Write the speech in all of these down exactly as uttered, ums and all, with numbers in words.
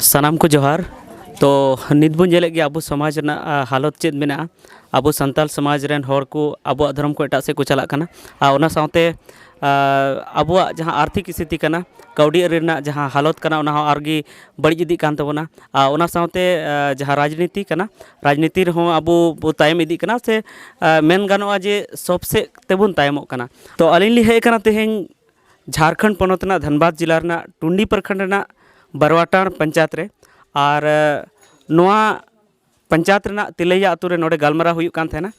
ᱥᱟᱱᱟᱢ ᱠᱚ ᱡᱚᱦᱟᱨ᱾ ᱛᱚ, ᱱᱤᱛ ᱵᱚᱱ ᱧᱮᱞᱮᱫ ᱜᱮᱭᱟ ᱟᱵᱚ ᱥᱚᱢᱟᱡᱽ ᱨᱮᱱᱟᱜ, ᱟ, ᱦᱟᱞᱚᱛ ᱪᱮᱫ ᱢᱮᱱᱟᱜᱼᱟ᱾ ᱟᱵᱚ ᱥᱟᱱᱛᱟᱲ ᱥᱚᱢᱟᱡᱽ ᱨᱮᱱ ᱦᱚᱲ ᱠᱚ ᱟᱵᱚᱣᱟᱜ ᱫᱷᱚᱨᱚᱢ ᱠᱚ ᱮᱴᱟᱜ ᱥᱮᱫ ᱠᱚ ᱪᱟᱞᱟᱜ ᱠᱟᱱᱟ᱾ ᱟᱨ ᱚᱱᱟ ᱥᱟᱶᱛᱮ, ᱟ, ᱟᱵᱚᱣᱟᱜ ᱡᱟᱦᱟᱸ ᱟᱨᱛᱷᱤᱠ ᱥᱛᱷᱤᱛᱤ ᱠᱟᱱᱟ, ᱠᱟᱹᱣᱰᱤ ᱟᱹᱨᱤ ᱨᱮᱱᱟᱜ ᱡᱟᱦᱟᱸ ᱦᱟᱞᱚᱛ ᱠᱟᱱᱟ, ᱚᱱᱟ ᱦᱚᱸ ᱟᱨᱜᱮ ᱵᱟᱹᱲᱤᱡ ᱤᱫᱤᱜ ᱠᱟᱱ ᱛᱟᱵᱚᱱᱟ᱾ ᱟᱨ ᱚᱱᱟ ᱥᱟᱶᱛᱮ, ᱟ, ᱡᱟᱦᱟᱸ ᱨᱟᱡᱽᱱᱤᱛᱤ ᱠᱟᱱᱟ, ᱨᱟᱡᱽᱱᱤᱛᱤ ᱨᱮᱦᱚᱸ ᱟᱵᱚ ᱵᱚ ᱛᱟᱭᱚᱢ ᱤᱫᱤᱜ ᱠᱟᱱᱟ, ᱥᱮ, ᱟ, ᱢᱮᱱ ᱜᱟᱱᱚᱜᱼᱟ ᱡᱮ ᱥᱚᱵ ᱥᱮᱫ ᱛᱮᱵᱚᱱ ᱛᱟᱭᱚᱢᱚᱜ ᱠᱟᱱᱟ᱾ ᱛᱚ, ᱟᱹᱞᱤᱧ ᱞᱤᱧ ᱦᱮᱡ ᱟᱠᱟᱱᱟ ᱛᱮᱦᱮᱧ ᱡᱷᱟᱲᱠᱷᱚᱸᱰ ᱯᱚᱱᱚᱛ ᱨᱮᱱᱟᱜ ᱫᱷᱟᱱᱵᱟᱫᱽ ᱡᱮᱞᱟ ᱨᱮᱱᱟᱜ ᱴᱩᱱᱰᱤ ᱯᱨᱚᱠᱷᱚᱸᱰ ᱨᱮᱱᱟᱜ ᱵᱟᱨᱣᱟᱴᱟᱲ ᱯᱚᱧᱪᱟᱭᱮᱛ ᱨᱮ᱾ ᱟᱨ, ᱮ, ᱱᱚᱣᱟ ᱯᱚᱧᱪᱟᱭᱮᱛ ᱨᱮᱱᱟᱜ ᱛᱤᱞᱟᱹᱭᱟ ᱟᱛᱳ ᱨᱮ ᱱᱚᱰᱮ ᱜᱟᱞᱢᱟᱨᱟᱣ ᱦᱩᱭᱩᱜ ᱠᱟᱱ ᱛᱟᱦᱮᱱᱟ᱾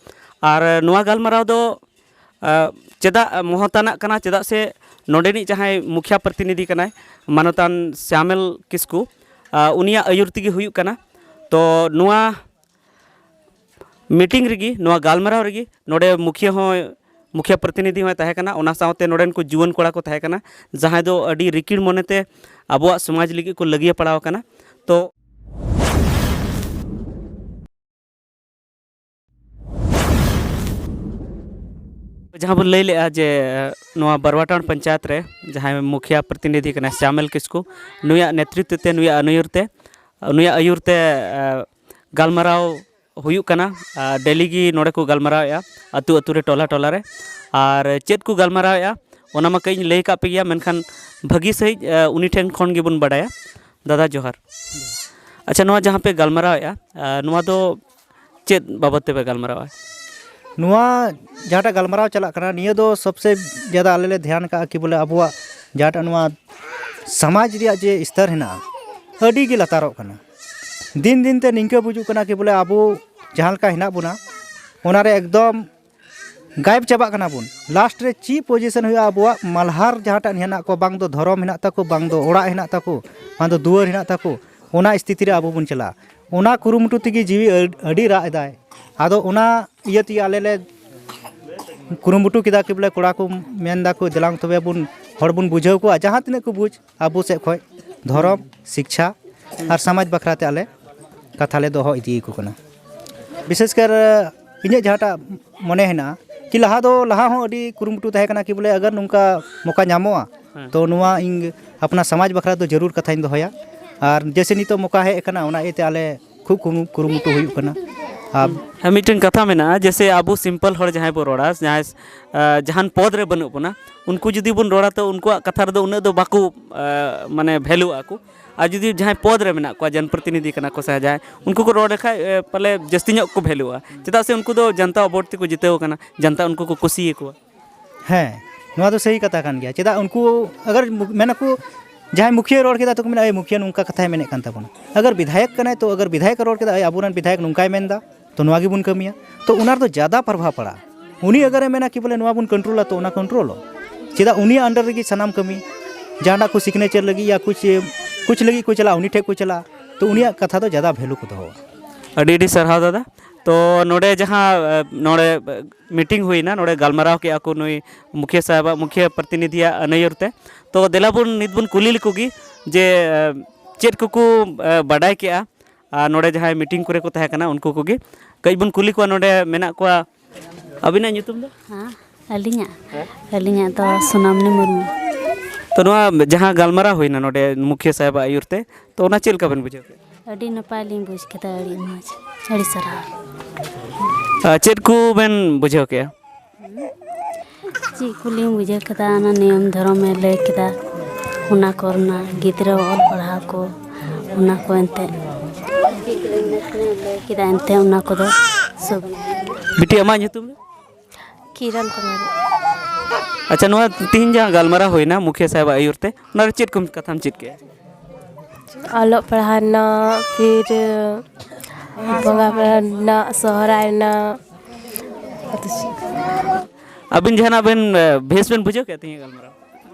ᱟᱨ, ᱮ, ᱱᱚᱣᱟ ᱜᱟᱞᱢᱟᱨᱟᱣ ᱫᱚ, ᱮ, ᱪᱮᱫᱟᱜ ᱢᱚᱦᱚᱛᱟᱱᱟᱜ ᱠᱟᱱᱟ? ᱪᱮᱫᱟᱜ ᱥᱮ ᱱᱚᱰᱮᱱᱤᱡ ᱡᱟᱦᱟᱸᱭ ᱢᱩᱠᱷᱤᱭᱟ ᱯᱨᱚᱛᱤᱱᱤᱫᱷᱤ ᱠᱟᱱᱟᱭ, ᱢᱟᱱᱚᱛᱟᱱ ᱥᱭᱟᱢᱮᱞ ᱠᱤᱥᱠᱩ, ᱮ, ᱩᱱᱤᱭᱟᱜ ᱟᱹᱭᱩᱨ ᱛᱮᱜᱮ ᱦᱩᱭᱩᱜ ᱠᱟᱱᱟ᱾ ᱛᱚ, ᱱᱚᱣᱟ ᱢᱤᱴᱤᱝ ᱨᱮᱜᱮ, ᱱᱚᱣᱟ ᱜᱟᱞᱢᱟᱨᱟᱣ ᱨᱮᱜᱮ ᱱᱚᱰᱮ ᱢᱩᱠᱷᱤᱭᱟᱹ ᱦᱚᱸ, ᱢᱩᱠᱷᱤᱭᱟᱹ ᱯᱨᱚᱛᱤᱱᱤᱫᱷᱤ ᱦᱚᱸᱭ ᱛᱟᱦᱮᱸ ᱠᱟᱱᱟ, ᱚᱱᱟ ᱥᱟᱶᱛᱮ ᱱᱚᱰᱮᱱ ᱠᱚ ᱡᱩᱣᱟᱹᱱ ᱠᱚᱲᱟ ᱠᱚ ᱛᱟᱦᱮᱸ ᱠᱟᱱᱟ, ᱡᱟᱦᱟᱸᱭ ᱫᱚ ᱟᱹᱰᱤ ᱨᱤᱠᱤᱲ ᱢᱚᱱᱮᱛᱮ ᱟᱵᱚᱣᱟᱜ ᱥᱚᱢᱟᱡᱽ ᱞᱟᱹᱜᱤᱫ ᱠᱚ ᱞᱟᱹᱜᱤᱭᱟᱹ ᱯᱟᱲᱟᱣ ᱟᱠᱟᱱᱟ᱾ ᱛᱚ, ᱡᱟᱦᱟᱸ ᱵᱚᱱ ᱞᱟᱹᱭ ᱞᱮᱜᱼᱟ ᱡᱮ ᱱᱚᱣᱟ ᱵᱟᱨᱣᱟᱴᱟᱱ ᱯᱚᱧᱪᱟᱭᱮᱛ ᱨᱮ ᱡᱟᱦᱟᱸᱭ ᱢᱩᱠᱷᱤᱭᱟ ᱯᱨᱚᱛᱤᱱᱤᱫᱷᱤ ᱠᱟᱱᱟᱭ ᱥᱭᱟᱢᱮᱞ ᱠᱤᱥᱠᱩ, ᱱᱩᱭᱟᱜ ᱱᱮᱛᱨᱤᱛᱵ ᱛᱮ, ᱱᱩᱭᱟᱜ ᱟᱹᱱᱩᱭᱟᱹᱨ ᱛᱮ, ᱱᱩᱭᱟᱜ ᱟᱹᱭᱩᱨ ᱛᱮ, ᱮ, ᱜᱟᱞᱢᱟᱨᱟᱣ ᱦᱩᱭᱩᱜ ᱠᱟᱱᱟ᱾ ᱟᱨ ᱰᱮᱞᱤ ᱜᱮ ᱱᱚᱰᱮ ᱠᱚ ᱜᱟᱞᱢᱟᱨᱟᱣᱮᱫᱼᱟ, ᱟᱹᱛᱩ ᱟᱹᱛᱩ ᱨᱮ, ᱴᱚᱞᱟ ᱴᱚᱞᱟ ᱨᱮ᱾ ᱟᱨ ᱪᱮᱫ ᱠᱚ ᱜᱟᱞᱢᱟᱨᱟᱣᱮᱫᱼᱟ, ᱚᱱᱟ ᱢᱟ ᱠᱟᱹᱡ ᱤᱧ ᱞᱟᱹᱭ ᱠᱟᱜ ᱯᱮ ᱜᱮᱭᱟ, ᱢᱮᱱᱠᱷᱟᱱ ᱵᱷᱟᱹᱜᱤ ᱥᱟᱺᱦᱤᱡ, ᱮ, ᱩᱱᱤ ᱴᱷᱮᱱ ᱠᱷᱚᱱ ᱜᱮᱵᱚᱱ ᱵᱟᱰᱟᱭᱟ᱾ ᱫᱟᱫᱟ, ᱡᱚᱦᱟᱨ᱾ ᱟᱪᱪᱷᱟ, ᱱᱚᱣᱟ ᱡᱟᱦᱟᱸ ᱯᱮ ᱜᱟᱞᱢᱟᱨᱟᱣᱮᱫᱼᱟ, ᱮ, ᱱᱚᱣᱟ ᱫᱚ ᱪᱮᱫ ᱵᱟᱵᱚᱫ ᱛᱮᱯᱮ ᱜᱟᱞᱢᱟᱨᱟᱣᱟ? ᱱᱚᱣᱟ ᱡᱟᱦᱟᱸᱴᱟᱜ ᱜᱟᱞᱢᱟᱨᱟᱣ ᱪᱟᱞᱟᱜ ᱠᱟᱱᱟ, ᱱᱤᱭᱟᱹ ᱫᱚ ᱥᱚᱵᱥᱮ ᱡᱟᱫᱟ ᱟᱞᱮ ᱞᱮ ᱫᱷᱮᱭᱟᱱ ᱠᱟᱜᱼᱟ ᱠᱤ ᱵᱚᱞᱮ ᱟᱵᱚᱣᱟᱜ ᱡᱟᱦᱟᱸᱴᱟᱜ ᱱᱚᱣᱟ ᱥᱚᱢᱟᱡᱽ ᱨᱮᱭᱟᱜ ᱡᱮ ᱥᱛᱚᱨ ᱦᱮᱱᱟᱜᱼᱟ, ᱟᱹᱰᱤ ᱜᱮ ᱞᱟᱛᱟᱨᱚᱜ ᱠᱟᱱᱟ᱾ ᱫᱤᱱ ᱫᱤᱱ ᱛᱮ ᱱᱤᱝᱠᱟᱹ ᱵᱩᱡᱩᱜ ᱠᱟᱱᱟ ᱠᱤ ᱵᱚᱞᱮ ᱟᱵᱚ ᱡᱟᱦᱟᱸ ᱞᱮᱠᱟ ᱦᱮᱱᱟᱜ ᱵᱚᱱᱟ, ᱚᱱᱟᱨᱮ ᱮᱠᱫᱚᱢ ᱜᱟᱭᱮᱵ ᱪᱟᱵᱟᱜ ᱠᱟᱱᱟ ᱵᱚᱱ᱾ ᱞᱟᱥᱴ ᱨᱮ ᱪᱮᱫ ᱯᱚᱡᱤᱥᱚᱱ ᱦᱩᱭᱩᱜᱼᱟ ᱟᱵᱚᱣᱟᱜ? ᱢᱟᱞᱦᱟᱨ ᱡᱟᱦᱟᱸᱴᱟᱜ ᱦᱮᱱᱟᱜ ᱠᱚᱣᱟ, ᱵᱟᱝ ᱫᱚ ᱫᱷᱚᱨᱚᱢ ᱦᱮᱱᱟᱜ ᱛᱟᱠᱚ, ᱵᱟᱝ ᱫᱚ ᱚᱲᱟᱜ ᱦᱮᱱᱟᱜ ᱛᱟᱠᱚ, ᱵᱟᱝ ᱫᱚ ᱫᱩᱣᱟᱹᱨ ᱦᱮᱱᱟᱜ ᱛᱟᱠᱚ, ᱚᱱᱟ ᱥᱛᱷᱤᱛᱤ ᱨᱮ ᱟᱵᱚ ᱵᱚᱱ ᱪᱟᱞᱟᱜᱼᱟ᱾ ᱚᱱᱟ ᱠᱩᱨᱩᱢᱩᱴᱩ ᱛᱮᱜᱮ ᱡᱤᱣᱤ ᱟᱹᱰ-, ᱟᱹᱰᱤ ᱨᱟᱜ ᱮᱫᱟᱭ᱾ ᱟᱫᱚ ᱚᱱᱟ ᱤᱭᱟᱹ ᱛᱮᱜᱮ ᱟᱞᱮ ᱞᱮ ᱠᱩᱨᱩᱢᱩᱴᱩ ᱠᱮᱫᱟ ᱠᱤ ᱵᱚᱞᱮ ᱠᱚᱲᱟ ᱠᱚ ᱢᱮᱱ ᱫᱟᱠᱚ, "ᱫᱮᱞᱟᱝ ᱛᱚᱵᱮ ᱵᱚᱱ ᱦᱚᱲ ᱵᱚᱱ ᱵᱩᱡᱷᱟᱹᱣ ᱠᱚᱣᱟ, ᱡᱟᱦᱟᱸ ᱛᱤᱱᱟᱹᱜ ᱠᱚ ᱵᱩᱡᱽ, ᱟᱵᱚ ᱥᱮᱫ ᱠᱷᱚᱱ ᱫᱷᱚᱨᱚᱢ, ᱥᱤᱠᱪᱷᱟ ᱟᱨ ᱥᱚᱢᱟᱡᱽ ᱵᱟᱠᱷᱨᱟ ᱛᱮ ᱟᱞᱮ ᱠᱟᱛᱷᱟ ᱞᱮ ᱫᱚᱦᱚ ᱤᱫᱤ ᱟᱠᱚ ᱠᱟᱱᱟ᱾" ᱵᱤᱥᱮᱥ ᱠᱟᱨ ᱤᱧᱟᱹᱜ ᱡᱟᱦᱟᱸᱴᱟᱜ ᱢᱚᱱᱮ ᱦᱮᱱᱟᱜᱼᱟ ᱠᱤ ᱞᱟᱦᱟ ᱫᱚ, ᱞᱟᱦᱟ ᱦᱚᱸ ᱟᱹᱰᱤ ᱠᱩᱨᱩᱢᱩᱴᱩ ᱛᱟᱦᱮᱸ ᱠᱟᱱᱟ ᱠᱤ ᱵᱚᱞᱮ ᱟᱜᱟᱨ ᱱᱚᱝᱠᱟ ᱢᱚᱠᱟ ᱧᱟᱢᱚᱜᱼᱟ, ᱦᱮᱸ᱾ ᱛᱚ ᱱᱚᱣᱟ ᱤᱧ ᱟᱯᱱᱟ ᱥᱚᱢᱟᱡᱽ ᱵᱟᱠᱷᱨᱟ ᱫᱚ ᱡᱟᱹᱨᱩᱲ ᱠᱟᱛᱷᱟᱧ ᱫᱚᱦᱚᱭᱟ᱾ ᱟᱨ ᱡᱮᱭᱥᱮ ᱱᱤᱛᱚᱜ ᱢᱚᱠᱟ ᱦᱮᱡ ᱟᱠᱟᱱᱟ, ᱚᱱᱟ ᱤᱭᱟᱹᱛᱮ ᱟᱞᱮ ᱠᱷᱩᱵ ᱠᱩᱨᱩ- ᱠᱩᱨᱩᱢᱩᱴᱩ ᱦᱩᱭᱩᱜ ᱠᱟᱱᱟ᱾ ᱟᱨ ᱦᱮᱸ, ᱢᱤᱫᱴᱮᱱ ᱠᱟᱛᱷᱟ ᱢᱮᱱᱟᱜᱼᱟ, ᱡᱮᱭᱥᱮ ᱟᱵᱚ ᱥᱤᱢᱯᱚᱞ ᱦᱚᱲ ᱡᱟᱦᱟᱸᱭ ᱵᱚ ᱨᱚᱲᱟ, ᱡᱟᱦᱟᱸᱭ ᱡᱟᱦᱟᱱ ᱯᱚᱫᱽ ᱨᱮ ᱵᱟᱹᱱᱩᱜ ᱵᱚᱱᱟ, ᱩᱱᱠᱩ ᱡᱩᱫᱤ ᱵᱚᱱ ᱨᱚᱲᱟ, ᱛᱚ ᱩᱱᱠᱩᱣᱟᱜ ᱠᱟᱛᱷᱟ ᱨᱮᱫᱚ ᱩᱱᱟᱹᱜ ᱫᱚ ᱵᱟᱠᱚ ᱢᱟᱱᱮ ᱵᱷᱮᱞᱩᱣᱟᱜᱼᱟ ᱠᱚ᱾ ᱟᱨ ᱡᱩᱫᱤ ᱡᱟᱦᱟᱸᱭ ᱯᱚᱫᱽ ᱨᱮ ᱢᱮᱱᱟᱜ ᱠᱚᱣᱟ, ᱡᱚᱱᱯᱨᱚᱛᱤᱱᱤᱫᱷᱤ ᱠᱟᱱᱟ ᱠᱚ ᱥᱮ ᱡᱟᱦᱟᱸᱭ, ᱩᱱᱠᱩ ᱠᱚ ᱨᱚᱲ ᱞᱮᱠᱷᱟᱡ ᱯᱟᱞᱮ ᱡᱟᱹᱥᱛᱤ ᱧᱚᱜ ᱠᱚ ᱵᱷᱮᱞᱩᱣᱟᱜᱼᱟ᱾ ᱪᱮᱫᱟᱜ ᱥᱮ ᱩᱱᱠᱩ ᱫᱚ ᱡᱟᱱᱛᱟ ᱵᱷᱳᱴ ᱛᱮᱠᱚ ᱡᱤᱛᱟᱹᱣ ᱟᱠᱟᱱᱟ, ᱡᱟᱱᱛᱟ ᱩᱱᱠᱩ ᱠᱚ ᱠᱩᱥᱤᱭᱟᱠᱚᱣᱟ᱾ ᱦᱮᱸ, ᱱᱚᱣᱟ ᱫᱚ ᱥᱟᱹᱦᱤ ᱠᱟᱛᱷᱟ ᱠᱟᱱ ᱜᱮᱭᱟ᱾ ᱪᱮᱫᱟᱜ ᱩᱱᱠᱩ ᱟᱜᱟᱨ ᱢᱮᱱᱟᱠᱚ, ᱡᱟᱦᱟᱸᱭ ᱢᱩᱠᱷᱤᱭᱟᱹ ᱨᱚᱲ ᱠᱮᱫᱟ, ᱛᱚᱠᱚ ᱢᱮᱱᱟ, "ᱮᱭ ᱢᱩᱠᱷᱤᱭᱟᱹ ᱱᱚᱝᱠᱟ ᱠᱟᱛᱷᱟᱭ ᱢᱮᱱᱮᱫ ᱠᱟᱱ ᱛᱟᱵᱚᱱᱟ᱾" ᱟᱜᱟᱨ ᱵᱤᱫᱷᱟᱭᱚᱠ ᱠᱟᱱᱟᱭ, ᱛᱚ ᱟᱜᱟᱨ ᱵᱤᱫᱷᱟᱭᱚᱠ ᱨᱚᱲ ᱠᱮᱫᱟ, "ᱮᱭ ᱟᱵᱚᱨᱮᱱ ᱵᱤᱫᱷᱟᱭᱚᱠ ᱱᱚᱝᱠᱟᱭ ᱢᱮᱱᱫᱟ, ᱛᱚ ᱱᱚᱣᱟ ᱜᱮᱵᱚᱱ ᱠᱟᱹᱢᱤᱭᱟ", ᱛᱚ ᱚᱱᱟ ᱨᱮᱫᱚ ᱡᱟᱫᱟ ᱯᱨᱚᱵᱷᱟᱵᱽ ᱯᱟᱲᱟᱜᱼᱟ᱾ ᱩᱱᱤ ᱟᱜᱟᱨᱮ ᱢᱮᱱᱟ ᱠᱤ ᱵᱚᱞᱮ ᱱᱚᱣᱟ ᱵᱚᱱ ᱠᱚᱱᱴᱨᱳᱞᱟ, ᱛᱚ ᱚᱱᱟ ᱠᱚᱱᱴᱨᱳᱞᱚᱜ᱾ ᱪᱮᱫᱟᱜ ᱩᱱᱤᱭᱟᱜ ᱟᱱᱰᱟᱨ ᱨᱮᱜᱮ ᱥᱟᱱᱟᱢ ᱠᱟᱹᱢᱤ, ᱡᱟᱦᱟᱸᱴᱟᱜ ᱠᱚ ᱥᱤᱜᱽᱱᱮᱪᱟᱨ ᱞᱟᱹᱜᱤᱫ ᱭᱟ ᱠᱩᱪ, ᱠᱩᱪ ᱞᱟᱹᱜᱤᱫ ᱠᱚ ᱪᱟᱞᱟᱜᱼᱟ, ᱩᱱᱤ ᱴᱷᱮᱱ ᱠᱚ ᱪᱟᱞᱟᱜᱼᱟ, ᱛᱚ ᱩᱱᱤᱭᱟᱜ ᱠᱟᱛᱷᱟ ᱫᱚ ᱡᱟᱫᱟ ᱵᱷᱮᱞᱩ ᱠᱚ ᱫᱚᱦᱚᱣᱟ᱾ ᱟᱹᱰᱤ ᱟᱹᱰᱤ ᱥᱟᱨᱦᱟᱣ ᱫᱟᱫᱟ᱾ ᱛᱚ ᱱᱚᱰᱮ ᱡᱟᱦᱟᱸ, ᱮ, ᱱᱚᱰᱮ, ᱮ, ᱢᱤᱴᱤᱝ ᱦᱩᱭᱱᱟ, ᱱᱚᱰᱮ ᱜᱟᱞᱢᱟᱨᱟᱣ ᱠᱮᱜᱼᱟ ᱠᱚ ᱱᱩᱭ ᱢᱩᱠᱷᱤᱭᱟᱹ ᱥᱟᱦᱮᱵᱟᱜ, ᱢᱩᱠᱷᱤᱭᱟᱹ ᱯᱨᱚᱛᱤᱱᱤᱫᱷᱤᱭᱟᱜ ᱟᱹᱱᱟᱹᱭᱩᱨ ᱛᱮ᱾ ᱛᱚ ᱫᱮᱞᱟ ᱵᱚᱱ ᱱᱤᱛ ᱵᱚᱱ ᱠᱩᱞᱤ ᱞᱮᱠᱚ ᱜᱮ ᱡᱮ, ᱮ, ᱪᱮᱫ ᱠᱚᱠᱚ, ᱮ, ᱵᱟᱰᱟᱭ ᱠᱮᱜᱼᱟ ᱟᱨ ᱱᱚᱰᱮ ᱡᱟᱦᱟᱸᱭ ᱢᱤᱴᱤᱝ ᱠᱚᱨᱮ ᱠᱚ ᱛᱟᱦᱮᱸ ᱠᱟᱱᱟ ᱩᱱᱠᱩ ᱠᱚᱜᱮ᱾ ᱠᱟᱹᱡ ᱵᱚᱱ ᱠᱩᱞᱤ ᱠᱚᱣᱟ ᱱᱚᱰᱮ ᱢᱮᱱᱟᱜ ᱠᱚᱣᱟ᱾ ᱟᱹᱵᱤᱱᱟᱜ ᱧᱩᱛᱩᱢ ᱫᱚ? ᱦᱮᱸ, ᱟᱹᱞᱤᱧᱟᱜ, ᱦᱮᱸ? ᱟᱹᱞᱤᱧᱟᱜ ᱫᱚ ᱥᱳᱱᱟᱢᱩᱱᱤ ᱢᱩᱨᱢᱩ᱾ ᱛᱚ ᱱᱚᱣᱟ ᱡᱟᱦᱟᱸ ᱜᱟᱞᱢᱟᱨᱟᱣ ᱦᱩᱭᱱᱟ ᱱᱚᱰᱮ ᱢᱩᱠᱷᱤᱭᱟᱹ ᱥᱟᱦᱮᱵᱟᱜ ᱟᱹᱭᱩᱨ ᱛᱮ, ᱛᱚ ᱚᱱᱟ ᱪᱮᱫ ᱞᱮᱠᱟ ᱵᱮᱱ ᱵᱩᱡᱷᱟᱹᱣ ᱠᱮᱫᱟ? ᱟᱹᱰᱤ ᱱᱟᱯᱟᱭ ᱞᱤᱧ ᱵᱩᱡᱽ ᱠᱮᱫᱟ, ᱟᱹᱰᱤ ᱢᱚᱡᱽ, ᱟᱹᱰᱤ ᱥᱟᱨᱦᱟᱣ᱾ ᱟᱨ ᱪᱮᱫ ᱠᱚ ᱵᱮᱱ ᱵᱩᱡᱷᱟᱹᱣ ᱠᱮᱜᱼᱟ? ᱪᱮᱫ ᱠᱚᱞᱤᱧ ᱵᱩᱡᱷᱟᱹᱣ ᱠᱮᱫᱟ, ᱚᱱᱟ ᱱᱤᱭᱚᱢ ᱫᱷᱚᱨᱚᱢᱮ ᱞᱟᱹᱭ ᱠᱮᱫᱟ, ᱚᱱᱟ ᱠᱚᱨᱮᱱᱟᱜ ᱜᱤᱫᱽᱨᱟᱹ ᱚᱞ ᱯᱟᱲᱦᱟᱣ ᱠᱚ, ᱚᱱᱟ ᱠᱚ ᱮᱱᱛᱮᱫ ᱞᱟᱹᱭ ᱠᱮᱫᱟ, ᱮᱱᱛᱮᱫ ᱚᱱᱟ ᱠᱚᱫᱚ ᱥᱚᱵ᱾ ᱵᱤᱴᱤ, ᱟᱢᱟᱜ ᱧᱩᱛᱩᱢ ᱫᱚ? ᱠᱤᱨᱚᱱ ᱠᱩᱢᱟᱨᱤ᱾ ᱟᱪᱪᱷᱟ, ᱱᱚᱣᱟ ᱛᱤᱦᱤᱧ ᱡᱟᱦᱟᱸ ᱜᱟᱞᱢᱟᱨᱟᱣ ᱦᱩᱭᱱᱟ ᱢᱩᱠᱷᱤᱭᱟᱹ ᱥᱟᱦᱮᱵᱟᱜ ᱟᱹᱭᱩᱨ ᱛᱮ, ᱚᱱᱟᱨᱮ ᱪᱮᱫ ᱠᱚ ᱠᱟᱛᱷᱟᱢ ᱪᱮᱫ ᱠᱮᱜᱼᱟ? ᱚᱞᱚᱜ ᱯᱟᱲᱦᱟᱣ ᱨᱮᱱᱟᱜ, ᱯᱷᱤᱨ ᱵᱚᱸᱜᱟ ᱵᱩᱨᱩ ᱨᱮᱱᱟᱜ, ᱥᱚᱦᱨᱟᱭ ᱨᱮᱱᱟᱜ᱾ ᱟᱹᱵᱤᱱ ᱡᱟᱦᱟᱱᱟᱜ ᱵᱮᱱ, ᱮ, ᱵᱮᱥ ᱵᱮᱱ ᱵᱩᱡᱷᱟᱹᱣ ᱠᱮᱫᱟ ᱛᱮᱦᱮᱧᱟᱜ ᱜᱟᱞᱢᱟᱨᱟᱣ?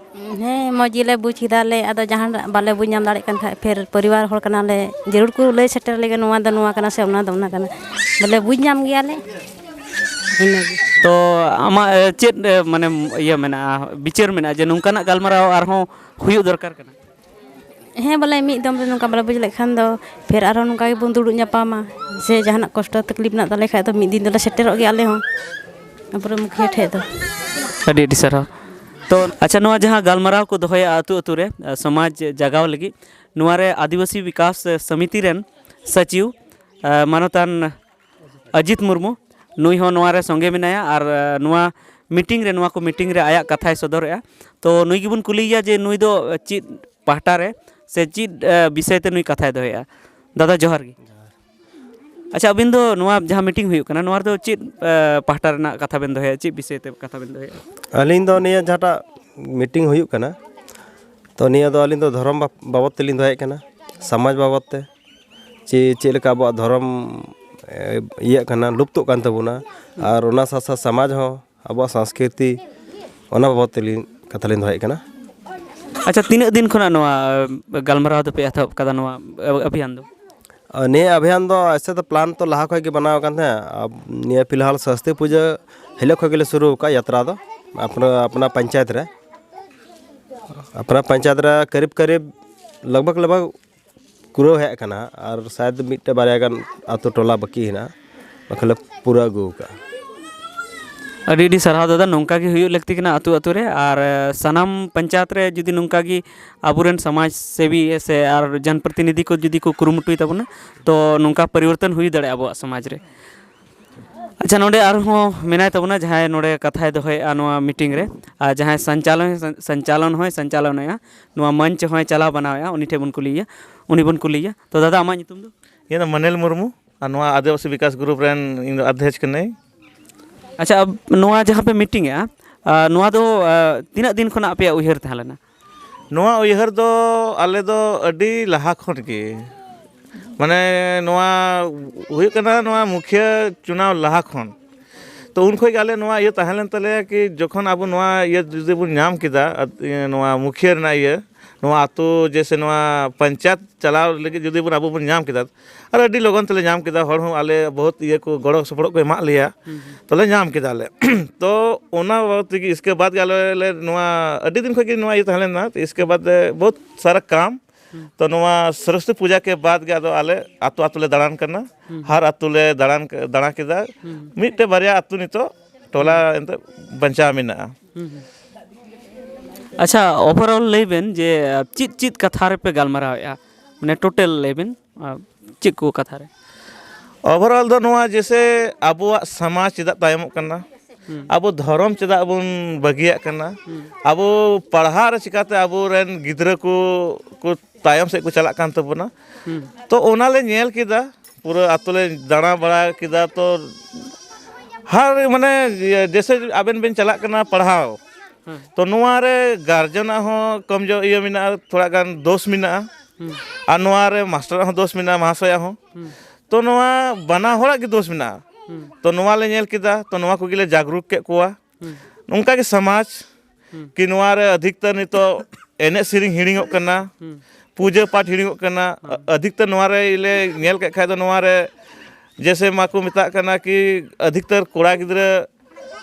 ᱦᱮᱸ, ᱢᱚᱡᱽ ᱜᱮᱞᱮ ᱵᱩᱡᱽ ᱠᱮᱫᱟ ᱞᱮ᱾ ᱟᱫᱚ ᱡᱟᱦᱟᱱᱟᱜ ᱵᱟᱞᱮ ᱵᱩᱡᱽ ᱧᱟᱢ ᱫᱟᱲᱮᱭᱟᱜ ᱠᱟᱱ ᱠᱷᱟᱡ, ᱯᱷᱤᱨ ᱯᱚᱨᱤᱵᱟᱨ ᱦᱚᱲ ᱠᱟᱱᱟᱞᱮ, ᱡᱟᱹᱨᱩᱲ ᱠᱚ ᱞᱟᱹᱭ ᱥᱮᱴᱮᱨ ᱞᱮᱜᱮ, ᱱᱚᱣᱟ ᱫᱚ ᱱᱚᱣᱟ ᱠᱟᱱᱟ ᱥᱮ ᱚᱱᱟ ᱫᱚ ᱚᱱᱟ ᱠᱟᱱᱟ, ᱵᱚᱞᱮ ᱵᱩᱡᱽ ᱧᱟᱢ ᱜᱮᱭᱟᱞᱮ᱾ ᱤᱱᱟᱹᱜᱮ᱾ ᱛᱚ ᱟᱢᱟᱜ, ᱮ, ᱪᱮᱫ, ᱮ, ᱢᱟᱱᱮ ᱤᱭᱟᱹ ᱢᱮᱱᱟᱜᱼᱟ, ᱵᱤᱪᱟᱹᱨ ᱢᱮᱱᱟᱜᱼᱟ ᱡᱮ ᱱᱚᱝᱠᱟᱱᱟᱜ ᱜᱟᱞᱢᱟᱨᱟᱣ ᱟᱨᱦᱚᱸ ᱦᱩᱭᱩᱜ ᱫᱚᱨᱠᱟᱨ ᱠᱟᱱᱟ? ᱦᱮᱸ, ᱵᱚᱞᱮ ᱢᱤᱫ ᱫᱚᱢ ᱨᱮ ᱱᱚᱝᱠᱟ ᱵᱟᱞᱮ ᱵᱩᱡᱽ ᱞᱮᱫ ᱠᱷᱟᱱ ᱫᱚ ᱯᱷᱤᱨ ᱟᱨᱦᱚᱸ ᱱᱚᱝᱠᱟ ᱜᱮᱵᱚᱱ ᱫᱩᱲᱩᱵ ᱧᱟᱯᱟᱢᱟ, ᱥᱮ ᱡᱟᱦᱟᱱᱟᱜ ᱠᱚᱥᱴᱚ ᱛᱟᱠᱞᱤᱯ ᱢᱮᱱᱟᱜ ᱛᱟᱞᱮ ᱠᱷᱟᱡ ᱫᱚ ᱢᱤᱫ ᱫᱤᱱ ᱫᱚᱞᱮ ᱥᱮᱴᱮᱨᱚᱜ ᱜᱮᱭᱟ ᱟᱞᱮ ᱦᱚᱸ ᱟᱵᱚᱨᱮᱱ ᱢᱩᱠᱷᱤᱭᱟᱹ ᱴᱷᱮᱡ ᱫᱚ᱾ ᱟᱹᱰᱤ ᱟᱹᱰᱤ ᱥᱟᱨᱦᱟᱣ᱾ ᱛᱚ ᱟᱪᱪᱷᱟ, ᱱᱚᱣᱟ ᱡᱟᱦᱟᱸ ᱜᱟᱞᱢᱟᱨᱟᱣ ᱠᱚ ᱫᱚᱦᱚᱭᱟ ᱟᱹᱛᱩ ᱟᱹᱛᱩ ᱨᱮ, ᱟ, ᱥᱚᱢᱟᱡᱽ ᱡᱟᱜᱟᱣ ᱞᱟᱹᱜᱤᱫ, ᱱᱚᱣᱟ ᱨᱮ ᱟᱹᱫᱤᱵᱟᱹᱥᱤ ᱵᱤᱠᱟᱥ ᱥᱚᱢᱤᱛᱤ ᱨᱮᱱ ᱥᱚᱪᱤᱵᱽ, ᱮ, ᱢᱟᱱᱚᱛᱟᱱ ᱚᱡᱤᱛ ᱢᱩᱨᱢᱩ, ᱱᱩᱭ ᱦᱚᱸ ᱱᱚᱣᱟ ᱨᱮ ᱥᱚᱸᱜᱮ ᱢᱮᱱᱟᱭᱟ ᱟᱨ, ᱮ, ᱱᱚᱣᱟ ᱢᱤᱴᱤᱝ ᱨᱮ, ᱱᱚᱣᱟ ᱠᱚ ᱢᱤᱴᱤᱝ ᱨᱮ ᱟᱭᱟᱜ ᱠᱟᱛᱷᱟᱭ ᱥᱚᱫᱚᱨᱮᱜᱼᱟ᱾ ᱛᱚ ᱱᱩᱭ ᱜᱮᱵᱚᱱ ᱠᱩᱞᱤᱭᱮᱭᱟ ᱡᱮ ᱱᱩᱭ ᱫᱚ ᱪᱮᱫ ᱯᱟᱦᱴᱟ ᱨᱮ ᱥᱮ ᱪᱮᱫ, ᱮ, ᱵᱤᱥᱚᱭ ᱛᱮ ᱱᱩᱭ ᱠᱟᱛᱷᱟᱭ ᱫᱚᱦᱚᱭᱮᱜᱼᱟ᱾ ᱫᱟᱫᱟ, ᱡᱚᱦᱟᱨ ᱜᱮ᱾ ᱟᱪᱪᱷᱟ, ᱟᱹᱵᱤᱱ ᱫᱚ ᱱᱚᱣᱟ ᱡᱟᱦᱟᱸ ᱢᱤᱴᱤᱝ ᱦᱩᱭᱩᱜ ᱠᱟᱱᱟ, ᱱᱚᱣᱟ ᱨᱮᱫᱚ ᱪᱮᱫ, ᱮ, ᱯᱟᱦᱴᱟ ᱨᱮᱱᱟᱜ ᱠᱟᱛᱷᱟ ᱵᱮᱱ ᱫᱚᱦᱚᱭᱟ, ᱪᱮᱫ ᱵᱤᱥᱚᱭ ᱛᱮ ᱠᱟᱛᱷᱟ ᱵᱮᱱ ᱫᱚᱦᱚᱭᱟ? ᱟᱹᱞᱤᱧ ᱫᱚ ᱱᱤᱭᱟᱹ ᱡᱟᱦᱟᱸᱴᱟᱜ ᱢᱤᱴᱤᱝ ᱦᱩᱭᱩᱜ ᱠᱟᱱᱟ, ᱛᱚ ᱱᱤᱭᱟᱹ ᱫᱚ ᱟᱹᱞᱤᱧ ᱫᱚ ᱫᱷᱚᱨᱚᱢ ᱵᱟ-, ᱵᱟᱵᱚᱫ ᱛᱮᱞᱤᱧ ᱫᱚᱦᱚᱭᱮᱫ ᱠᱟᱱᱟ, ᱥᱚᱢᱟᱡᱽ ᱵᱟᱵᱚᱫ ᱛᱮ, ᱪᱮ ᱪᱮᱫ ᱞᱮᱠᱟ ᱟᱵᱚᱣᱟᱜ ᱫᱷᱚᱨᱚᱢ, ᱮ, ᱤᱭᱟᱹᱜ ᱠᱟᱱᱟ, ᱞᱩᱯᱛᱚᱜ ᱠᱟᱱ ᱛᱟᱵᱚᱱᱟ, ᱟᱨ ᱚᱱᱟ ᱥᱟᱶ ᱥᱟᱶ ᱥᱚᱢᱟᱡᱽ ᱦᱚᱸ, ᱟᱵᱚᱣᱟᱜ ᱥᱚᱝᱥᱠᱨᱤᱛᱤ, ᱚᱱᱟ ᱵᱟᱵᱚᱫ ᱛᱮᱞᱤᱧ ᱠᱟᱛᱷᱟ ᱞᱤᱧ ᱫᱚᱦᱚᱭᱮᱫ ᱠᱟᱱᱟ᱾ ᱟᱪᱪᱷᱟ, ᱛᱤᱱᱟᱹᱜ ᱫᱤᱱ ᱠᱷᱚᱱᱟᱜ ᱱᱚᱣᱟ, ᱮ, ᱜᱟᱞᱢᱟᱨᱟᱣ ᱫᱚᱯᱮ ᱮᱛᱚᱦᱚᱵ ᱠᱟᱫᱟ, ᱱᱚᱣᱟ, ᱮ, ᱚᱵᱷᱤᱭᱟᱱ ᱫᱚ? ᱟᱨ ᱱᱤᱭᱟᱹ ᱚᱵᱷᱤᱭᱟᱱ ᱫᱚ ᱮᱥᱮ ᱫᱚ ᱯᱞᱟᱱ ᱛᱚ ᱞᱟᱦᱟ ᱠᱷᱚᱱ ᱜᱮ ᱵᱮᱱᱟᱣ ᱟᱠᱟᱱ ᱛᱟᱦᱮᱸᱫ᱾ ᱟᱨ ᱱᱤᱭᱟᱹ ᱯᱷᱤᱞᱦᱟᱞ ᱥᱚᱨᱚᱥᱚᱛᱤ ᱯᱩᱡᱟᱹ ᱦᱤᱞᱳᱜ ᱠᱷᱚᱱ ᱜᱮᱞᱮ ᱥᱩᱨᱩ ᱟᱠᱟᱫ ᱭᱟᱛᱨᱟ ᱫᱚ, ᱟᱯᱱᱟ, ᱟᱯᱱᱟ ᱯᱚᱧᱪᱟᱭᱮᱛ ᱨᱮ, ᱟᱯᱱᱟ ᱯᱚᱧᱪᱟᱭᱮᱛ ᱨᱮ ᱠᱟᱨᱤᱵ ᱠᱟᱨᱤᱵ ᱞᱟᱜᱽ ᱵᱷᱟᱜᱽ ᱞᱟᱜᱽ ᱵᱷᱟᱜᱽ ᱯᱩᱨᱟᱹᱣ ᱦᱮᱡ ᱟᱠᱟᱱᱟ, ᱟᱨ ᱥᱟᱭᱟᱫ ᱢᱤᱫᱴᱮᱱ ᱵᱟᱨᱭᱟ ᱜᱟᱱ ᱟᱛᱳ ᱴᱚᱞᱟ ᱵᱟᱹᱠᱤ ᱦᱮᱱᱟᱜᱼᱟ, ᱵᱟᱠᱷᱟᱱ ᱞᱮ ᱯᱩᱨᱟᱹᱣ ᱟᱹᱜᱩ ᱟᱠᱟᱫᱼᱟ᱾ ᱟᱹᱰᱤ ᱟᱹᱰᱤ ᱥᱟᱨᱦᱟᱣ ᱫᱟᱫᱟ, ᱱᱚᱝᱠᱟ ᱜᱮ ᱦᱩᱭᱩᱜ ᱞᱟᱹᱠᱛᱤ ᱠᱟᱱᱟ ᱟᱹᱛᱩ ᱟᱹᱛᱩ ᱨᱮ, ᱟᱨ, ᱮ, ᱥᱟᱱᱟᱢ ᱯᱚᱧᱪᱟᱭᱮᱛ ᱨᱮ ᱡᱩᱫᱤ ᱱᱚᱝᱠᱟ ᱜᱮ ᱟᱵᱚᱨᱮᱱ ᱥᱚᱢᱟᱡᱽ ᱥᱮᱵᱤ ᱥᱮ ᱟᱨ ᱡᱚᱱᱯᱨᱚᱛᱤᱱᱤᱫᱷᱤ ᱠᱚ ᱡᱩᱫᱤ ᱠᱚ ᱠᱩᱨᱩᱢᱩᱴᱩᱭ ᱛᱟᱵᱚᱱᱟ, ᱛᱚ ᱱᱚᱝᱠᱟ ᱯᱚᱨᱤᱵᱚᱨᱛᱚᱱ ᱦᱩᱭ ᱫᱟᱲᱮᱭᱟᱜᱼᱟ ᱟᱵᱚᱣᱟᱜ ᱥᱚᱢᱟᱡᱽ ᱨᱮ᱾ ᱟᱪᱪᱷᱟ, ᱱᱚᱰᱮ ᱟᱨᱦᱚᱸ ᱢᱮᱱᱟᱭ ᱛᱟᱵᱚᱱᱟ ᱡᱟᱦᱟᱸᱭ ᱱᱚᱰᱮ ᱠᱟᱛᱷᱟᱭ ᱫᱚᱦᱚᱭᱮᱫᱼᱟ ᱱᱚᱣᱟ ᱢᱤᱴᱤᱝ ᱨᱮ, ᱟᱨ ᱡᱟᱦᱟᱸᱭ ᱥᱚᱧᱪᱟᱞᱚᱱ, ᱥᱚᱧᱪᱟᱞᱚᱱ ᱦᱚᱸᱭ ᱥᱚᱧᱪᱟᱞᱚᱱᱮᱫᱼᱟ, ᱱᱚᱣᱟ ᱢᱚᱧᱪ ᱦᱚᱸᱭ ᱪᱟᱞᱟᱣ ᱵᱟᱱᱟᱣᱮᱫᱼᱟ, ᱩᱱᱤ ᱴᱷᱮᱱ ᱵᱚᱱ ᱠᱩᱞᱤᱭᱮᱭᱟ, ᱩᱱᱤ ᱵᱚᱱ ᱠᱩᱞᱤᱭᱮᱭᱟ᱾ ᱛᱚ ᱫᱟᱫᱟ, ᱟᱢᱟᱜ ᱧᱩᱛᱩᱢ ᱫᱚ? ᱤᱧ ᱫᱚ ᱢᱟᱱᱮᱞ ᱢᱩᱨᱢᱩ, ᱟᱨ ᱱᱚᱣᱟ ᱟᱹᱫᱤᱵᱟᱹᱥᱤ ᱵᱤᱠᱟᱥ ᱜᱨᱩᱯ ᱨᱮᱱ ᱤᱧ ᱫᱚ ᱚᱫᱷᱭᱚᱠᱥ ᱠᱟᱹᱱᱟᱹᱧ᱾ ᱟᱪᱪᱷᱟ, ᱟᱵ-, ᱱᱚᱣᱟ ᱡᱟᱦᱟᱸ ᱯᱮ ᱢᱤᱴᱤᱝ ᱮᱜᱼᱟ, ᱟ, ᱱᱚᱣᱟ ᱫᱚ, ᱟ, ᱛᱤᱱᱟᱹᱜ ᱫᱤᱱ ᱠᱷᱚᱱᱟᱜ ᱟᱯᱮᱭᱟᱜ ᱩᱭᱦᱟᱹᱨ ᱛᱟᱦᱮᱸ ᱞᱮᱱᱟ? ᱱᱚᱣᱟ ᱩᱭᱦᱟᱹᱨ ᱫᱚ ᱟᱞᱮ ᱫᱚ ᱟᱹᱰᱤ ᱞᱟᱦᱟ ᱠᱷᱚᱱ ᱜᱮ, ᱢᱟᱱᱮ ᱱᱚᱣᱟ ᱦᱩᱭᱩᱜ ᱠᱟᱱᱟ, ᱱᱚᱣᱟ ᱢᱩᱠᱷᱤᱭᱟᱹ ᱪᱩᱱᱟᱣ ᱞᱟᱦᱟ ᱠᱷᱚᱱ᱾ ᱛᱚ ᱩᱱ ᱠᱷᱚᱱ ᱜᱮ ᱟᱞᱮ ᱱᱚᱣᱟ ᱤᱭᱟᱹ ᱛᱟᱦᱮᱸ ᱞᱮᱱ ᱛᱟᱞᱮᱭᱟ ᱠᱤ ᱡᱚᱠᱷᱚᱱ ᱟᱵᱚ ᱱᱚᱣᱟ ᱤᱭᱟᱹ ᱡᱩᱫᱤ ᱵᱚᱱ ᱧᱟᱢ ᱠᱮᱫᱟ, ᱟᱫ-, ᱤᱭᱟᱹ, ᱱᱚᱣᱟ ᱢᱩᱠᱷᱤᱭᱟᱹ ᱨᱮᱱᱟᱜ ᱤᱭᱟᱹ, ᱱᱚᱣᱟ ᱟᱛᱳ ᱡᱮᱭᱥᱮ ᱱᱚᱣᱟ ᱯᱚᱧᱪᱟᱭᱮᱛ ᱪᱟᱞᱟᱣ ᱞᱟᱹᱜᱤᱫ ᱡᱩᱫᱤ ᱵᱚᱱ ᱟᱵᱚ ᱵᱚᱱ ᱧᱟᱢ ᱠᱮᱫᱟ, ᱟᱨ ᱟᱹᱰᱤ ᱞᱚᱜᱚᱱ ᱛᱮᱞᱮ ᱧᱟᱢ ᱠᱮᱫᱟ, ᱦᱚᱲ ᱦᱚᱸ ᱟᱞᱮ ᱵᱚᱦᱩᱛ ᱤᱭᱟᱹ ᱠᱚ ᱜᱚᱲᱚ ᱥᱚᱯᱚᱦᱚᱫ ᱠᱚ ᱮᱢᱟᱜ ᱞᱮᱭᱟ, ᱦᱩᱸ, ᱦᱩᱸ᱾ ᱛᱚᱞᱮ ᱧᱟᱢ ᱠᱮᱫᱟ ᱞᱮ᱾ ᱛᱚ ᱚᱱᱟ ᱵᱟᱵᱚᱫ ᱛᱮᱜᱮ ᱤᱥᱠᱮ ᱵᱟᱫ ᱜᱮ ᱟᱞᱮ ᱞᱮ ᱱᱚᱣᱟ ᱟᱹᱰᱤ ᱫᱤᱱ ᱠᱷᱚᱱ ᱜᱮ ᱱᱚᱣᱟ ᱤᱭᱟᱹ ᱛᱟᱦᱮᱸ ᱞᱮᱱᱟ, ᱛᱚ ᱤᱥᱠᱮ ᱵᱟᱫ ᱵᱚᱦᱩᱛ ᱥᱟᱨᱟ ᱠᱟᱢ᱾ ᱦᱩᱸ᱾ ᱛᱚ ᱱᱚᱣᱟ ᱥᱚᱨᱚᱥᱚᱛᱤ ᱯᱩᱡᱟ ᱠᱮ ᱵᱟᱫ ᱜᱮ ᱟᱫᱚ ᱟᱞᱮ ᱟᱛᱳ ᱟᱛᱳ ᱞᱮ ᱫᱟᱬᱟᱱ ᱠᱟᱱᱟ, ᱦᱩᱸ, ᱦᱩᱸ᱾ ᱦᱟᱨ ᱟᱛᱳ ᱞᱮ ᱫᱟᱬᱟᱱ, ᱫᱟᱬᱟ ᱠᱮᱫᱟ᱾ ᱦᱩᱸ᱾ ᱢᱤᱫᱴᱮᱡ ᱵᱟᱨᱭᱟ ᱟᱛᱳ ᱱᱤᱛᱚᱜ ᱴᱚᱞᱟ ᱮᱱᱛᱮᱫ ᱵᱟᱧᱪᱟᱣ ᱢᱮᱱᱟᱜᱼᱟ᱾ ᱦᱩᱸ, ᱦᱩᱸ᱾ ᱟᱪᱪᱷᱟ, overall ᱞᱟᱹᱭ ᱵᱮᱱ ᱡᱮ ᱪᱮᱫ ᱪᱮᱫ ᱠᱟᱛᱷᱟ ᱨᱮᱯᱮ ᱜᱟᱞᱢᱟᱨᱟᱣᱮᱫᱼᱟ? ᱢᱟᱱᱮ total ᱞᱟᱹᱭ ᱵᱮᱱ, ᱟᱨ ᱪᱮᱫ ᱠᱚ ᱠᱟᱛᱷᱟ ᱨᱮ? Overall ᱫᱚ ᱱᱚᱣᱟ, ᱡᱮᱭᱥᱮ ᱟᱵᱚᱣᱟᱜ ᱥᱚᱢᱟᱡᱽ ᱪᱮᱫᱟᱜ ᱛᱟᱭᱚᱢᱚᱜ ᱠᱟᱱᱟ, ᱦᱩᱸ᱾ ᱟᱵᱚ ᱫᱷᱚᱨᱚᱢ ᱪᱮᱫᱟᱜ ᱵᱚᱱ ᱵᱟᱹᱜᱤᱭᱟᱜ ᱠᱟᱱᱟ, ᱦᱩᱸ᱾ ᱟᱵᱚ ᱯᱟᱲᱦᱟᱣ ᱨᱮ ᱪᱤᱠᱟᱛᱮ ᱟᱵᱚᱨᱮᱱ ᱜᱤᱫᱽᱨᱟᱹ ᱠᱚ ᱠᱚ ᱛᱟᱭᱚᱢ ᱥᱮᱫ ᱠᱚ ᱪᱟᱞᱟᱜ ᱠᱟᱱ ᱛᱟᱵᱚᱱᱟ, ᱦᱩᱸ᱾ ᱛᱚ ᱚᱱᱟ ᱞᱮ ᱧᱮᱞ ᱠᱮᱫᱟ, ᱯᱩᱨᱟᱹ ᱟᱛᱳ ᱞᱮ ᱫᱟᱬᱟ ᱵᱟᱲᱟ ᱠᱮᱫᱟ᱾ ᱛᱚ ᱦᱟᱨ ᱢᱟᱱᱮ ᱤᱭᱟᱹ, ᱡᱮᱭᱥᱮ ᱟᱵᱮᱱ ᱵᱮᱱ ᱪᱟᱞᱟᱜ ᱠᱟᱱᱟ ᱯᱟᱲᱦᱟᱣ, ᱦᱮᱸ᱾ ᱛᱚ ᱱᱚᱣᱟ ᱨᱮ ᱜᱟᱨᱡᱮᱱᱟᱜ ᱦᱚᱸ ᱠᱚᱢᱡᱳᱨ ᱤᱭᱟᱹ ᱢᱮᱱᱟᱜᱼᱟ, ᱛᱷᱚᱲᱟ ᱜᱟᱱ ᱫᱳᱥ ᱢᱮᱱᱟᱜᱼᱟ, ᱦᱩᱸ᱾ ᱟᱨ ᱱᱚᱣᱟ ᱨᱮ ᱢᱟᱥᱴᱟᱨᱟᱜ ᱦᱚᱸ ᱫᱳᱥ ᱢᱮᱱᱟᱜᱼᱟ, ᱢᱟᱦᱟᱥᱚᱭᱟᱜ ᱦᱚᱸ᱾ ᱦᱩᱸ᱾ ᱛᱚ ᱱᱚᱣᱟ ᱵᱟᱱᱟ ᱦᱚᱲᱟᱜ ᱜᱮ ᱫᱳᱥ ᱢᱮᱱᱟᱜᱼᱟ᱾ ᱦᱩᱸ᱾ ᱛᱚ ᱱᱚᱣᱟ ᱞᱮ ᱧᱮᱞ ᱠᱮᱫᱟ, ᱛᱚ ᱱᱚᱣᱟ ᱠᱚᱜᱮ ᱞᱮ ᱡᱟᱜᱽᱨᱩᱠ ᱠᱮᱫ ᱠᱚᱣᱟ᱾ ᱦᱩᱸ᱾ ᱱᱚᱝᱠᱟ ᱜᱮ ᱥᱚᱢᱟᱡᱽ ᱦᱩᱸ᱾ ᱠᱤ ᱱᱚᱣᱟ ᱨᱮ ᱟᱫᱷᱤᱠᱛᱟᱨ ᱱᱤᱛᱚᱜ ᱮᱱᱮᱡ ᱥᱮᱨᱮᱧ ᱦᱤᱲᱤᱧᱚᱜ ᱠᱟᱱᱟ, ᱦᱩᱸ᱾ ᱯᱩᱡᱟᱹ ᱯᱟᱴ ᱦᱤᱲᱤᱧᱚᱜ ᱠᱟᱱᱟ, ᱦᱩᱸ᱾ ᱟᱫᱷᱤᱠᱛᱟᱨ ᱱᱚᱣᱟ ᱨᱮ ᱞᱮ ᱧᱮᱞ ᱠᱮᱫ ᱠᱷᱟᱡ ᱫᱚ ᱱᱚᱣᱟ ᱨᱮ ᱡᱮᱭᱥᱮ ᱢᱟ ᱠᱚ ᱢᱮᱛᱟᱜ ᱠᱟᱱᱟ ᱠᱤ ᱟᱫᱷᱤᱠᱛᱟᱨ ᱠᱚᱲᱟ ᱜᱤᱫᱽᱨᱟᱹ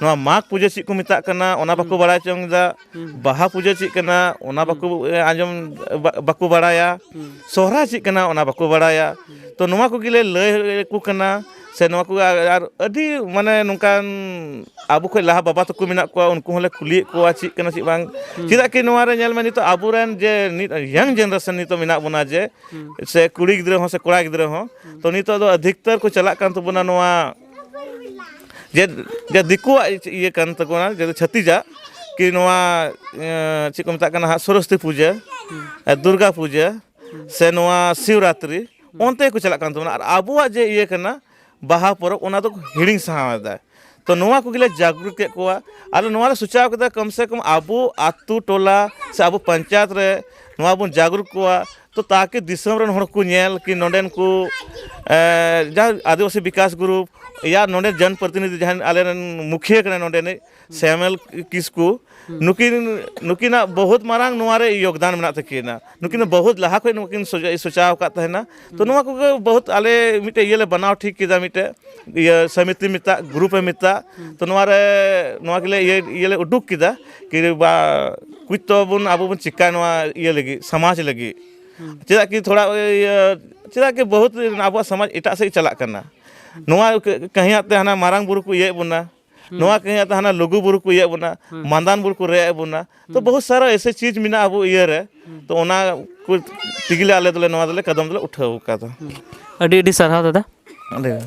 ᱱᱚᱣᱟ ᱢᱟᱜᱽ ᱯᱩᱡᱟᱹ ᱪᱮᱫ ᱠᱚ ᱢᱮᱛᱟᱜ ᱠᱟᱱᱟ ᱚᱱᱟ ᱵᱟᱠᱚ ᱦᱩᱸ᱾ ᱵᱟᱲᱟᱭ ᱪᱚᱝ ᱮᱫᱟ, ᱦᱩᱸ᱾ ᱵᱟᱦᱟ ᱯᱩᱡᱟᱹ ᱪᱮᱫ ᱠᱟᱱᱟ ᱚᱱᱟ ᱦᱩᱸ᱾ ᱵᱟᱠᱚ ᱟᱸᱡᱚᱢ, ᱵᱟ-, ᱵᱟᱠᱚ ᱵᱟᱲᱟᱭᱟ, ᱦᱩᱸ᱾ ᱥᱚᱦᱨᱟᱭ ᱪᱮᱫ ᱠᱟᱱᱟ ᱚᱱᱟ ᱵᱟᱠᱚ ᱵᱟᱲᱟᱭᱟ᱾ ᱦᱩᱸ᱾ ᱛᱚ ᱱᱚᱣᱟ ᱠᱚᱜᱮ ᱞᱮ ᱞᱟᱹᱭ ᱟᱠᱚ ᱠᱟᱱᱟ, ᱥᱮ ᱱᱚᱣᱟ ᱠᱚ ᱟᱨ, ᱟᱨ ᱟᱹᱰᱤ ᱢᱟᱱᱮ ᱱᱚᱝᱠᱟᱱ ᱟᱵᱚ ᱠᱷᱚᱱ ᱞᱟᱦᱟ ᱵᱟᱵᱟ ᱛᱟᱠᱚ ᱢᱮᱱᱟᱜ ᱠᱚᱣᱟ, ᱩᱱᱠᱩ ᱦᱚᱸᱞᱮ ᱠᱩᱞᱤᱭᱮᱫ ᱠᱚᱣᱟ ᱪᱮᱫ ᱠᱟᱱᱟ ᱪᱮᱫ ᱵᱟᱝ᱾ ᱦᱩᱸ᱾ ᱪᱮᱫᱟᱜ ᱠᱤ ᱱᱚᱣᱟ ᱨᱮ ᱧᱮᱞ ᱢᱮ, ᱱᱤᱛᱚᱜ ᱟᱵᱚᱨᱮᱱ ᱡᱮ ᱱᱤᱛ young generation ᱱᱤᱛᱚᱜ ᱢᱮᱱᱟᱜ ᱵᱚᱱᱟ, ᱡᱮ ᱦᱩᱸ᱾ ᱥᱮ ᱠᱩᱲᱤ ᱜᱤᱫᱽᱨᱟᱹ ᱦᱚᱸ ᱥᱮ ᱠᱚᱲᱟ ᱜᱤᱫᱽᱨᱟᱹ ᱦᱚᱸ, ᱦᱩᱸ᱾ ᱛᱚ ᱱᱤᱛᱚᱜ ᱫᱚ ᱟᱫᱷᱤᱠᱛᱟᱨ ᱠᱚ ᱪᱟᱞᱟᱜ ᱠᱟᱱ ᱛᱟᱵᱚᱱᱟ ᱱᱚᱣᱟ ᱡᱮ, ᱡᱮ ᱫᱤᱠᱩᱣᱟᱜ ᱤᱭᱟᱹ ᱠᱟᱱ ᱛᱟᱵᱚᱱᱟ, ᱡᱮ ᱪᱷᱟᱹᱛᱤᱡᱟᱜ ᱠᱤ ᱱᱚᱣᱟ, ᱮᱸ, ᱪᱮᱫ ᱠᱚ ᱢᱮᱛᱟᱜ ᱠᱟᱱᱟ ᱦᱟᱸᱜ, ᱥᱚᱨᱚᱥᱚᱛᱤ ᱯᱩᱡᱟᱹ, ᱦᱩᱸ᱾ ᱮ, ᱫᱩᱨᱜᱟ ᱯᱩᱡᱟᱹ, ᱦᱩᱸ᱾ ᱥᱮ ᱱᱚᱣᱟ ᱥᱤᱵᱨᱟᱛᱨᱤ, ᱦᱩᱸ᱾ ᱚᱱᱛᱮ ᱠᱚ ᱪᱟᱞᱟᱜ ᱠᱟᱱ ᱛᱟᱵᱚᱱᱟ᱾ ᱟᱨ ᱟᱵᱚᱣᱟᱜ ᱡᱮ ᱤᱭᱟᱹ ᱠᱟᱱᱟ, ᱵᱟᱦᱟ ᱯᱚᱨᱚᱵᱽ, ᱚᱱᱟ ᱫᱚ ᱦᱤᱲᱤᱧ ᱥᱟᱦᱟᱣ ᱮᱫᱟᱭ᱾ ᱛᱚ ᱱᱚᱣᱟ ᱠᱚᱜᱮ ᱞᱮ ᱡᱟᱜᱽᱨᱩᱠ ᱠᱮᱫ ᱠᱚᱣᱟ᱾ ᱟᱞᱮ ᱱᱚᱣᱟ ᱞᱮ ᱥᱚᱪᱟᱣ ᱠᱮᱫᱟ, ᱠᱚᱢ ᱥᱮ ᱠᱚᱢ ᱟᱵᱚ ᱟᱛᱳ ᱴᱚᱞᱟ ᱥᱮ ᱟᱵᱚ ᱯᱚᱧᱪᱟᱭᱮᱛ ᱨᱮ ᱱᱚᱣᱟ ᱵᱚᱱ ᱡᱟᱜᱽᱨᱩᱠ ᱠᱚᱣᱟ, ᱛᱚ ᱛᱟᱠᱤ ᱫᱤᱥᱚᱢ ᱨᱮᱱ ᱦᱚᱲ ᱠᱚ ᱧᱮᱞ ᱠᱤ ᱱᱚᱰᱮᱱ ᱠᱚ, ᱮ, ᱡᱟᱦᱟᱸ ᱟᱹᱫᱤᱵᱟᱹᱥᱤ ᱵᱤᱠᱟᱥ ᱜᱨᱩᱯ ᱭᱟ ᱱᱚᱰᱮ ᱡᱚᱱ ᱯᱨᱚᱛᱤᱱᱤᱫᱷᱤ ᱡᱟᱦᱟᱸᱭ ᱟᱞᱮᱨᱮᱱ ᱢᱩᱠᱷᱤᱭᱟᱹ ᱠᱟᱱᱟᱭ ᱱᱚᱰᱮᱱᱤᱡ ᱥᱮᱢᱮᱞ ᱠᱤᱥᱠᱩ, ᱦᱩᱸ᱾ ᱱᱩᱠᱤᱱ, ᱱᱩᱠᱤᱱᱟᱜ ᱵᱚᱦᱩᱛ ᱢᱟᱨᱟᱝ ᱱᱚᱣᱟ ᱨᱮ ᱭᱳᱜᱽᱫᱟᱱ ᱢᱮᱱᱟᱜ ᱛᱟᱹᱠᱤᱱᱟ᱾ ᱱᱩᱠᱤᱱ ᱫᱚ ᱵᱚᱦᱩᱛ ᱞᱟᱦᱟ ᱠᱷᱚᱱ ᱱᱩᱠᱤᱱ ᱥᱚᱡᱟ-, ᱥᱚᱪᱟᱣ ᱟᱠᱟᱫ ᱛᱟᱦᱮᱱᱟ᱾ ᱛᱚ ᱦᱩᱸ᱾ ᱱᱚᱣᱟ ᱠᱚᱜᱮ ᱵᱚᱦᱩᱛ ᱟᱞᱮ ᱢᱤᱫᱴᱮᱡ ᱤᱭᱟᱹ ᱞᱮ ᱵᱮᱱᱟᱣ ᱴᱷᱤᱠ ᱠᱮᱫᱟ, ᱢᱤᱫᱴᱮᱡ ᱤᱭᱟᱹ ᱥᱚᱢᱤᱛᱤ ᱢᱮᱛᱟᱜ, ᱜᱨᱩᱯ ᱮ ᱢᱮᱛᱟᱜ᱾ ᱦᱩᱸ᱾ ᱛᱚ ᱱᱚᱣᱟ ᱨᱮ, ᱱᱚᱣᱟ ᱜᱮᱞᱮ ᱤᱭᱟᱹ, ᱤᱭᱟᱹ ᱞᱮ ᱩᱰᱩᱠ ᱠᱮᱫᱟ ᱠᱤ ᱵᱟ ᱠᱩᱪ ᱛᱚ ᱵᱚᱱ ᱟᱵᱚ ᱵᱚᱱ ᱪᱤᱠᱟ ᱱᱚᱣᱟ ᱤᱭᱟᱹ ᱞᱟᱹᱜᱤᱫ, ᱥᱚᱢᱟᱡᱽ ᱞᱟᱹᱜᱤᱫ᱾ ᱦᱩᱸ᱾ ᱪᱮᱫᱟᱜ ᱠᱤ ᱛᱷᱚᱲᱟ ᱤᱭᱟᱹ, ᱪᱮᱫᱟᱜ ᱠᱤ ᱵᱚᱦᱩᱛ ᱟᱵᱚᱣᱟᱜ ᱥᱚᱢᱟᱡᱽ ᱮᱴᱟᱜ ᱥᱮᱫ ᱪᱟᱞᱟᱜ ᱠᱟᱱᱟ᱾ ᱦᱩᱸ᱾ ᱱᱚᱣᱟ ᱠᱟᱹ-, ᱠᱟᱹᱦᱤᱭᱟᱜ ᱛᱮ ᱦᱟᱱᱟ ᱢᱟᱨᱟᱝ ᱵᱩᱨᱩ ᱠᱚ ᱤᱭᱟᱹᱭᱮᱫ ᱵᱚᱱᱟ᱾ ᱱᱚᱣᱟ ᱠᱟᱹᱦᱤ ᱛᱮ ᱦᱟᱱᱟ ᱞᱩᱜᱩ ᱵᱩᱨᱩ ᱠᱚ ᱤᱭᱟᱹ ᱵᱚᱱᱟ, ᱢᱟᱱᱫᱟᱱ ᱵᱩᱨᱩ ᱠᱚ ᱨᱮᱡ ᱵᱚᱱᱟ᱾ ᱛᱚ ᱵᱚᱦᱩᱛ ᱥᱟᱨᱟ ᱮᱥᱮ ᱪᱤᱡᱽ ᱢᱮᱱᱟᱜᱼᱟ ᱟᱵᱚ ᱤᱭᱟᱹ ᱨᱮ᱾ ᱛᱚ ᱚᱱᱟ ᱠᱚ ᱛᱮᱜᱮ ᱞᱮ ᱟᱞᱮ ᱫᱚᱞᱮ ᱱᱚᱣᱟ ᱫᱚᱞᱮ ᱠᱟᱫᱚᱢ ᱫᱚᱞᱮ ᱩᱴᱷᱟᱹᱣ ᱟᱠᱟᱫᱟ᱾ ᱟᱹᱰᱤ ᱟᱹᱰᱤ ᱥᱟᱨᱦᱟᱣ ᱫᱟᱫᱟ᱾ ᱟᱞᱮ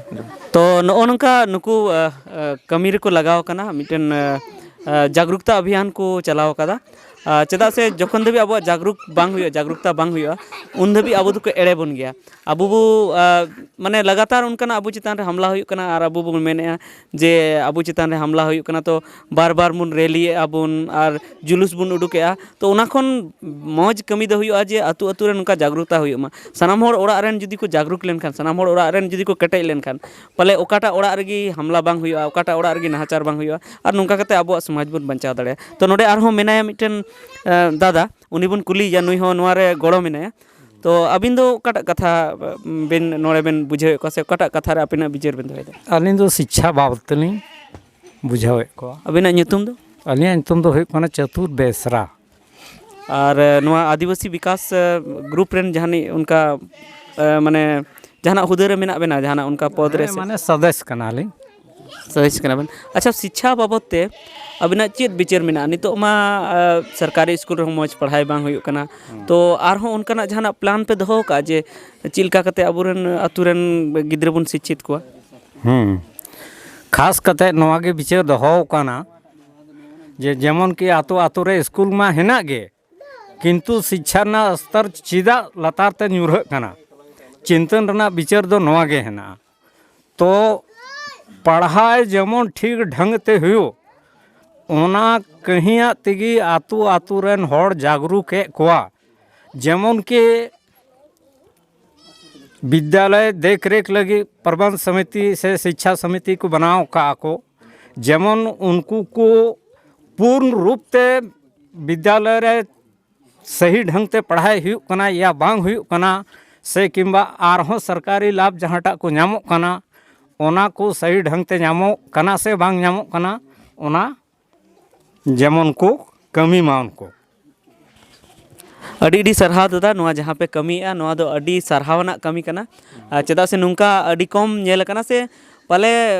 ᱛᱚ ᱱᱚᱜᱼᱚ ᱱᱚᱝᱠᱟ ᱱᱩᱠᱩ ᱟᱸ, ᱟᱸ, ᱠᱟᱹᱢᱤ ᱨᱮᱠᱚ ᱞᱟᱜᱟᱣ ᱟᱠᱟᱱᱟ, ᱢᱤᱫᱴᱮᱱ ᱟᱸ, ᱟᱸ, ᱡᱟᱜᱽᱨᱩᱠᱛᱟ ᱚᱵᱷᱤᱭᱟᱱ ᱠᱚ ᱪᱟᱞᱟᱣ ᱟᱠᱟᱫᱟ᱾ ᱟᱸ, ᱪᱮᱫᱟᱜ ᱥᱮ ᱡᱚᱠᱷᱚᱱ ᱫᱷᱟᱹᱵᱤᱡ ᱟᱵᱚᱣᱟᱜ ᱡᱟᱜᱽᱨᱩᱠ ᱵᱟᱝ ᱦᱩᱭᱩᱜᱼᱟ, ᱡᱟᱜᱽᱨᱩᱠᱛᱟ ᱵᱟᱝ ᱦᱩᱭᱩᱜᱼᱟ, ᱩᱱ ᱫᱷᱟᱹᱵᱤᱡ ᱟᱵᱚ ᱫᱚᱠᱚ ᱮᱲᱮ ᱵᱚᱱ ᱜᱮᱭᱟ᱾ ᱟᱵᱚ ᱵᱚ ᱟᱸ, ᱢᱟᱱᱮ ᱞᱟᱜᱟᱛᱟᱨ ᱚᱱᱠᱟᱱᱟᱜ ᱟᱵᱚ ᱪᱮᱛᱟᱱ ᱨᱮ ᱦᱟᱢᱞᱟ ᱦᱩᱭᱩᱜ ᱠᱟᱱᱟ ᱟᱨ ᱟᱵᱚ ᱵᱚᱱ ᱢᱮᱱᱮᱫᱼᱟ ᱡᱮ ᱟᱵᱚ ᱪᱮᱛᱟᱱ ᱨᱮ ᱦᱟᱢᱞᱟ ᱦᱩᱭᱩᱜ ᱠᱟᱱᱟ, ᱛᱚ ᱵᱟᱨ ᱵᱟᱨ ᱵᱚᱱ ᱨᱮᱞᱤᱭᱮᱫᱼᱟ ᱵᱚᱱ ᱟᱨ ᱡᱩᱞᱩᱥ ᱵᱚᱱ ᱩᱰᱩᱠᱮᱫᱼᱟ᱾ ᱛᱚ ᱚᱱᱟ ᱠᱷᱚᱱ ᱢᱚᱡᱽ ᱠᱟᱹᱢᱤ ᱫᱚ ᱦᱩᱭᱩᱜᱼᱟ ᱡᱮ ᱟᱹᱛᱩ ᱟᱹᱛᱩ ᱨᱮ ᱱᱚᱝᱠᱟ ᱡᱟᱜᱽᱨᱩᱠᱛᱟ ᱦᱩᱭᱩᱜ ᱢᱟ᱾ ᱥᱟᱱᱟᱢ ᱦᱚᱲ ᱚᱲᱟᱜ ᱨᱮᱱ ᱡᱩᱫᱤ ᱠᱚ ᱡᱟᱜᱽᱨᱩᱠ ᱞᱮᱱᱠᱷᱟᱱ, ᱥᱟᱱᱟᱢ ᱦᱚᱲ ᱚᱲᱟᱜ ᱨᱮᱱ ᱡᱩᱫᱤ ᱠᱚ ᱠᱮᱴᱮᱡ ᱞᱮᱱᱠᱷᱟᱱ, ᱯᱟᱞᱮ ᱚᱠᱟᱴᱟᱜ ᱚᱲᱟᱜ ᱨᱮᱜᱮ ᱦᱟᱢᱞᱟ ᱵᱟᱝ ᱦᱩᱭᱩᱜᱼᱟ, ᱚᱠᱟᱴᱟᱜ ᱚᱲᱟᱜ ᱨᱮᱜᱮ ᱱᱟᱦᱟᱪᱟᱨ ᱵᱟᱝ ᱦᱩᱭᱩᱜᱼᱟ, ᱟᱨ ᱱᱚᱝᱠᱟ ᱠᱟᱛᱮ ᱟᱵᱚᱣᱟᱜ ᱥᱚᱢᱟᱡᱽ ᱵᱚᱱ ᱵᱟᱧᱪᱟᱣ ᱫᱟᱲᱮᱭᱟᱜᱼᱟ᱾ ᱛᱚ ᱱᱚᱰᱮ ᱟᱨᱦᱚᱸ ᱢᱮᱱᱟᱭᱟ ᱢᱤᱫᱴᱮᱱ ᱟᱸ, ᱫᱟᱫᱟ, ᱩᱱᱤ ᱵᱚᱱ ᱠᱩᱞᱤᱭᱮᱭᱟ, ᱱᱩᱭ ᱦᱚᱸ ᱱᱚᱣᱟ ᱨᱮ ᱜᱚᱲᱚ ᱢᱮᱱᱟᱭᱟ᱾ ᱛᱚ ᱟᱹᱵᱤᱱ ᱫᱚ ᱚᱠᱟᱴᱟᱜ ᱠᱟᱛᱷᱟ ᱵᱤᱱ ᱱᱚᱰᱮ ᱵᱤᱱ ᱵᱩᱡᱷᱟᱹᱣᱮᱫ ᱠᱚᱣᱟ ᱥᱮ ᱚᱠᱟᱴᱟᱜ ᱠᱟᱛᱷᱟ ᱨᱮ ᱟᱹᱵᱤᱱᱟᱜ ᱵᱤᱪᱟᱹᱨ ᱵᱤᱱ ᱫᱚᱦᱚᱭᱮᱫᱟ? ᱟᱹᱞᱤᱧ ᱫᱚ ᱥᱤᱪᱪᱷᱟ ᱵᱟᱵᱚᱫ ᱛᱮᱞᱤᱧ ᱵᱩᱡᱷᱟᱹᱣᱮᱫ ᱠᱚᱣᱟ᱾ ᱟᱹᱵᱤᱱᱟᱜ ᱧᱩᱛᱩᱢ ᱫᱚ? ᱟᱹᱞᱤᱧᱟᱜ ᱧᱩᱛᱩᱢ ᱫᱚ ᱦᱩᱭᱩᱜ ᱠᱟᱱᱟ ᱪᱟᱹᱛᱩᱨ ᱵᱮᱥᱨᱟ᱾ ᱟᱨ ᱮ, ᱱᱚᱣᱟ ᱟᱹᱫᱤᱵᱟᱹᱥᱤ ᱵᱤᱠᱟᱥ ᱮ, ᱜᱨᱩᱯ ᱨᱮᱱ ᱡᱟᱦᱟᱱᱤᱡ ᱚᱱᱠᱟ ᱮ, ᱢᱟᱱᱮ ᱡᱟᱦᱟᱱᱟᱜ ᱦᱩᱫᱟᱹ ᱨᱮ ᱢᱮᱱᱟᱜ ᱵᱮᱱᱟ, ᱡᱟᱦᱟᱱᱟᱜ ᱚᱱᱠᱟ ᱯᱚᱫᱽ ᱨᱮ? ᱦᱮᱸ, ᱢᱟᱱᱮ ᱥᱚᱫᱚᱥ ᱠᱟᱱᱟᱞᱤᱧ᱾ ᱥᱟᱡᱮᱥ ᱠᱟᱱᱟ ᱵᱮᱱ᱾ ᱟᱪᱪᱷᱟ, ᱥᱤᱪᱪᱷᱟ ᱵᱟᱵᱚᱫ ᱛᱮ ᱟᱵᱤᱱᱟᱜ ᱪᱮᱫ ᱵᱤᱪᱟᱹᱨ ᱢᱮᱱᱟᱜᱼᱟ? ᱱᱤᱛᱚᱜ ᱢᱟ ᱮ, ᱥᱚᱨᱠᱟᱨᱤ ᱥᱠᱩᱞ ᱨᱮᱦᱚᱸ ᱢᱚᱡᱽ ᱯᱟᱲᱦᱟᱣ ᱵᱟᱝ ᱦᱩᱭᱩᱜ ᱠᱟᱱᱟ, ᱛᱚ ᱟᱨᱦᱚᱸ ᱚᱱᱠᱟᱱᱟᱜ ᱡᱟᱦᱟᱱᱟᱜ ᱯᱞᱟᱱ ᱯᱮ ᱫᱚᱦᱚ ᱟᱠᱟᱫᱼᱟ ᱡᱮ ᱪᱮᱫ ᱞᱮᱠᱟ ᱠᱟᱛᱮ ᱟᱵᱚᱨᱮᱱ ᱟᱛᱳ ᱨᱮᱱ ᱜᱤᱫᱽᱨᱟᱹ ᱵᱚᱱ ᱥᱤᱪᱪᱷᱤᱛ ᱠᱚᱣᱟ? ᱦᱩᱸ᱾ ᱠᱷᱟᱥ ᱠᱟᱛᱮ ᱱᱚᱣᱟ ᱜᱮ ᱵᱤᱪᱟᱹᱨ ᱫᱚᱦᱚ ᱟᱠᱟᱱᱟ ᱡᱮ ᱡᱮᱢᱚᱱ ᱠᱤ ᱟᱛᱳ ᱟᱛᱳ ᱨᱮ ᱥᱠᱩᱞ ᱢᱟ ᱦᱮᱱᱟᱜ ᱜᱮ, ᱠᱤᱱᱛᱩ ᱥᱤᱪᱪᱷᱟ ᱨᱮᱱᱟᱜ ᱥᱛᱚᱨ ᱪᱮᱫᱟᱜ ᱞᱟᱛᱟᱨ ᱛᱮ ᱧᱩᱨᱦᱟᱹᱜ ᱠᱟᱱᱟ? ᱪᱤᱱᱛᱟᱹ ᱨᱮᱱᱟᱜ ᱵᱤᱪᱟᱹᱨ ᱫᱚ ᱱᱚᱣᱟ ᱜᱮ ᱦᱮᱱᱟᱜᱼᱟ᱾ ᱛᱚ ᱯᱟᱲᱦᱟᱣ ᱡᱮᱢᱚᱱ ᱴᱷᱤᱠ ᱰᱷᱝ ᱛᱮ ᱦᱩᱭᱩᱜ, ᱚᱱᱟ ᱠᱟᱹᱦᱤᱭᱟᱜ ᱛᱮᱜᱮ ᱟᱛᱳ ᱟᱛᱳ ᱨᱮᱱ ᱦᱚᱲ ᱡᱟᱜᱽᱨᱩᱠᱮᱫ ᱠᱚᱣᱟ᱾ ᱡᱮᱢᱚᱱ ᱠᱤ ᱵᱤᱫᱽᱫᱟᱞᱚᱭ ᱫᱮᱠᱷ ᱨᱮᱠᱷ ᱞᱟᱹᱜᱤᱫ ᱯᱨᱚᱵᱚᱱᱫᱷ ᱥᱚᱢᱤᱛᱤ ᱥᱮ ᱥᱤᱪᱪᱷᱟ ᱥᱚᱢᱤᱛᱤ ᱠᱚ ᱵᱮᱱᱟᱣ ᱟᱠᱟᱫᱼᱟ ᱠᱚ᱾ ᱡᱮᱢᱚᱱ ᱩᱱᱠᱩ ᱠᱚ ᱯᱩᱨᱱ ᱨᱩᱯ ᱛᱮ ᱵᱤᱫᱽᱫᱟᱞᱚᱭ ᱨᱮ ᱥᱟᱹᱦᱤ ᱰᱷᱚᱝ ᱛᱮ ᱯᱟᱲᱦᱟᱭ ᱦᱩᱭᱩᱜ ᱠᱟᱱᱟ ᱭᱟ ᱵᱟᱝ ᱦᱩᱭᱩᱜ ᱠᱟᱱᱟ, ᱥᱮ ᱠᱤᱝᱵᱟ ᱟᱨᱦᱚᱸ ᱥᱚᱨᱠᱟᱨᱤ ᱞᱟᱵᱷ ᱡᱟᱦᱟᱸᱴᱟᱜ ᱠᱚ ᱧᱟᱢᱚᱜ ᱠᱟᱱᱟ, ᱚᱱᱟ ᱠᱚ ᱥᱟᱹᱦᱤ ᱰᱷᱚᱝ ᱛᱮ ᱧᱟᱢᱚᱜ ᱠᱟᱱᱟ ᱥᱮ ᱵᱟᱝ ᱧᱟᱢᱚᱜ ᱠᱟᱱᱟ, ᱚᱱᱟ ᱡᱮᱢᱚᱱ ᱠᱚ ᱠᱟᱹᱢᱤ ᱢᱟ ᱩᱱᱠᱩ᱾ ᱟᱹᱰᱤ ᱟᱹᱰᱤ ᱥᱟᱨᱦᱟᱣ ᱫᱟᱫᱟ, ᱱᱚᱣᱟ ᱡᱟᱦᱟᱸ ᱯᱮ ᱠᱟᱹᱢᱤᱭᱮᱫᱼᱟ, ᱱᱚᱣᱟ ᱫᱚ ᱟᱹᱰᱤ ᱥᱟᱨᱦᱟᱣ ᱟᱱᱟᱜ ᱠᱟᱹᱢᱤ ᱠᱟᱱᱟ᱾ ᱟᱨ ᱪᱮᱫᱟᱜ ᱥᱮ ᱱᱚᱝᱠᱟ ᱟᱹᱰᱤ ᱠᱚᱢ ᱧᱮᱞ ᱟᱠᱟᱱᱟ, ᱥᱮ ᱯᱟᱞᱮ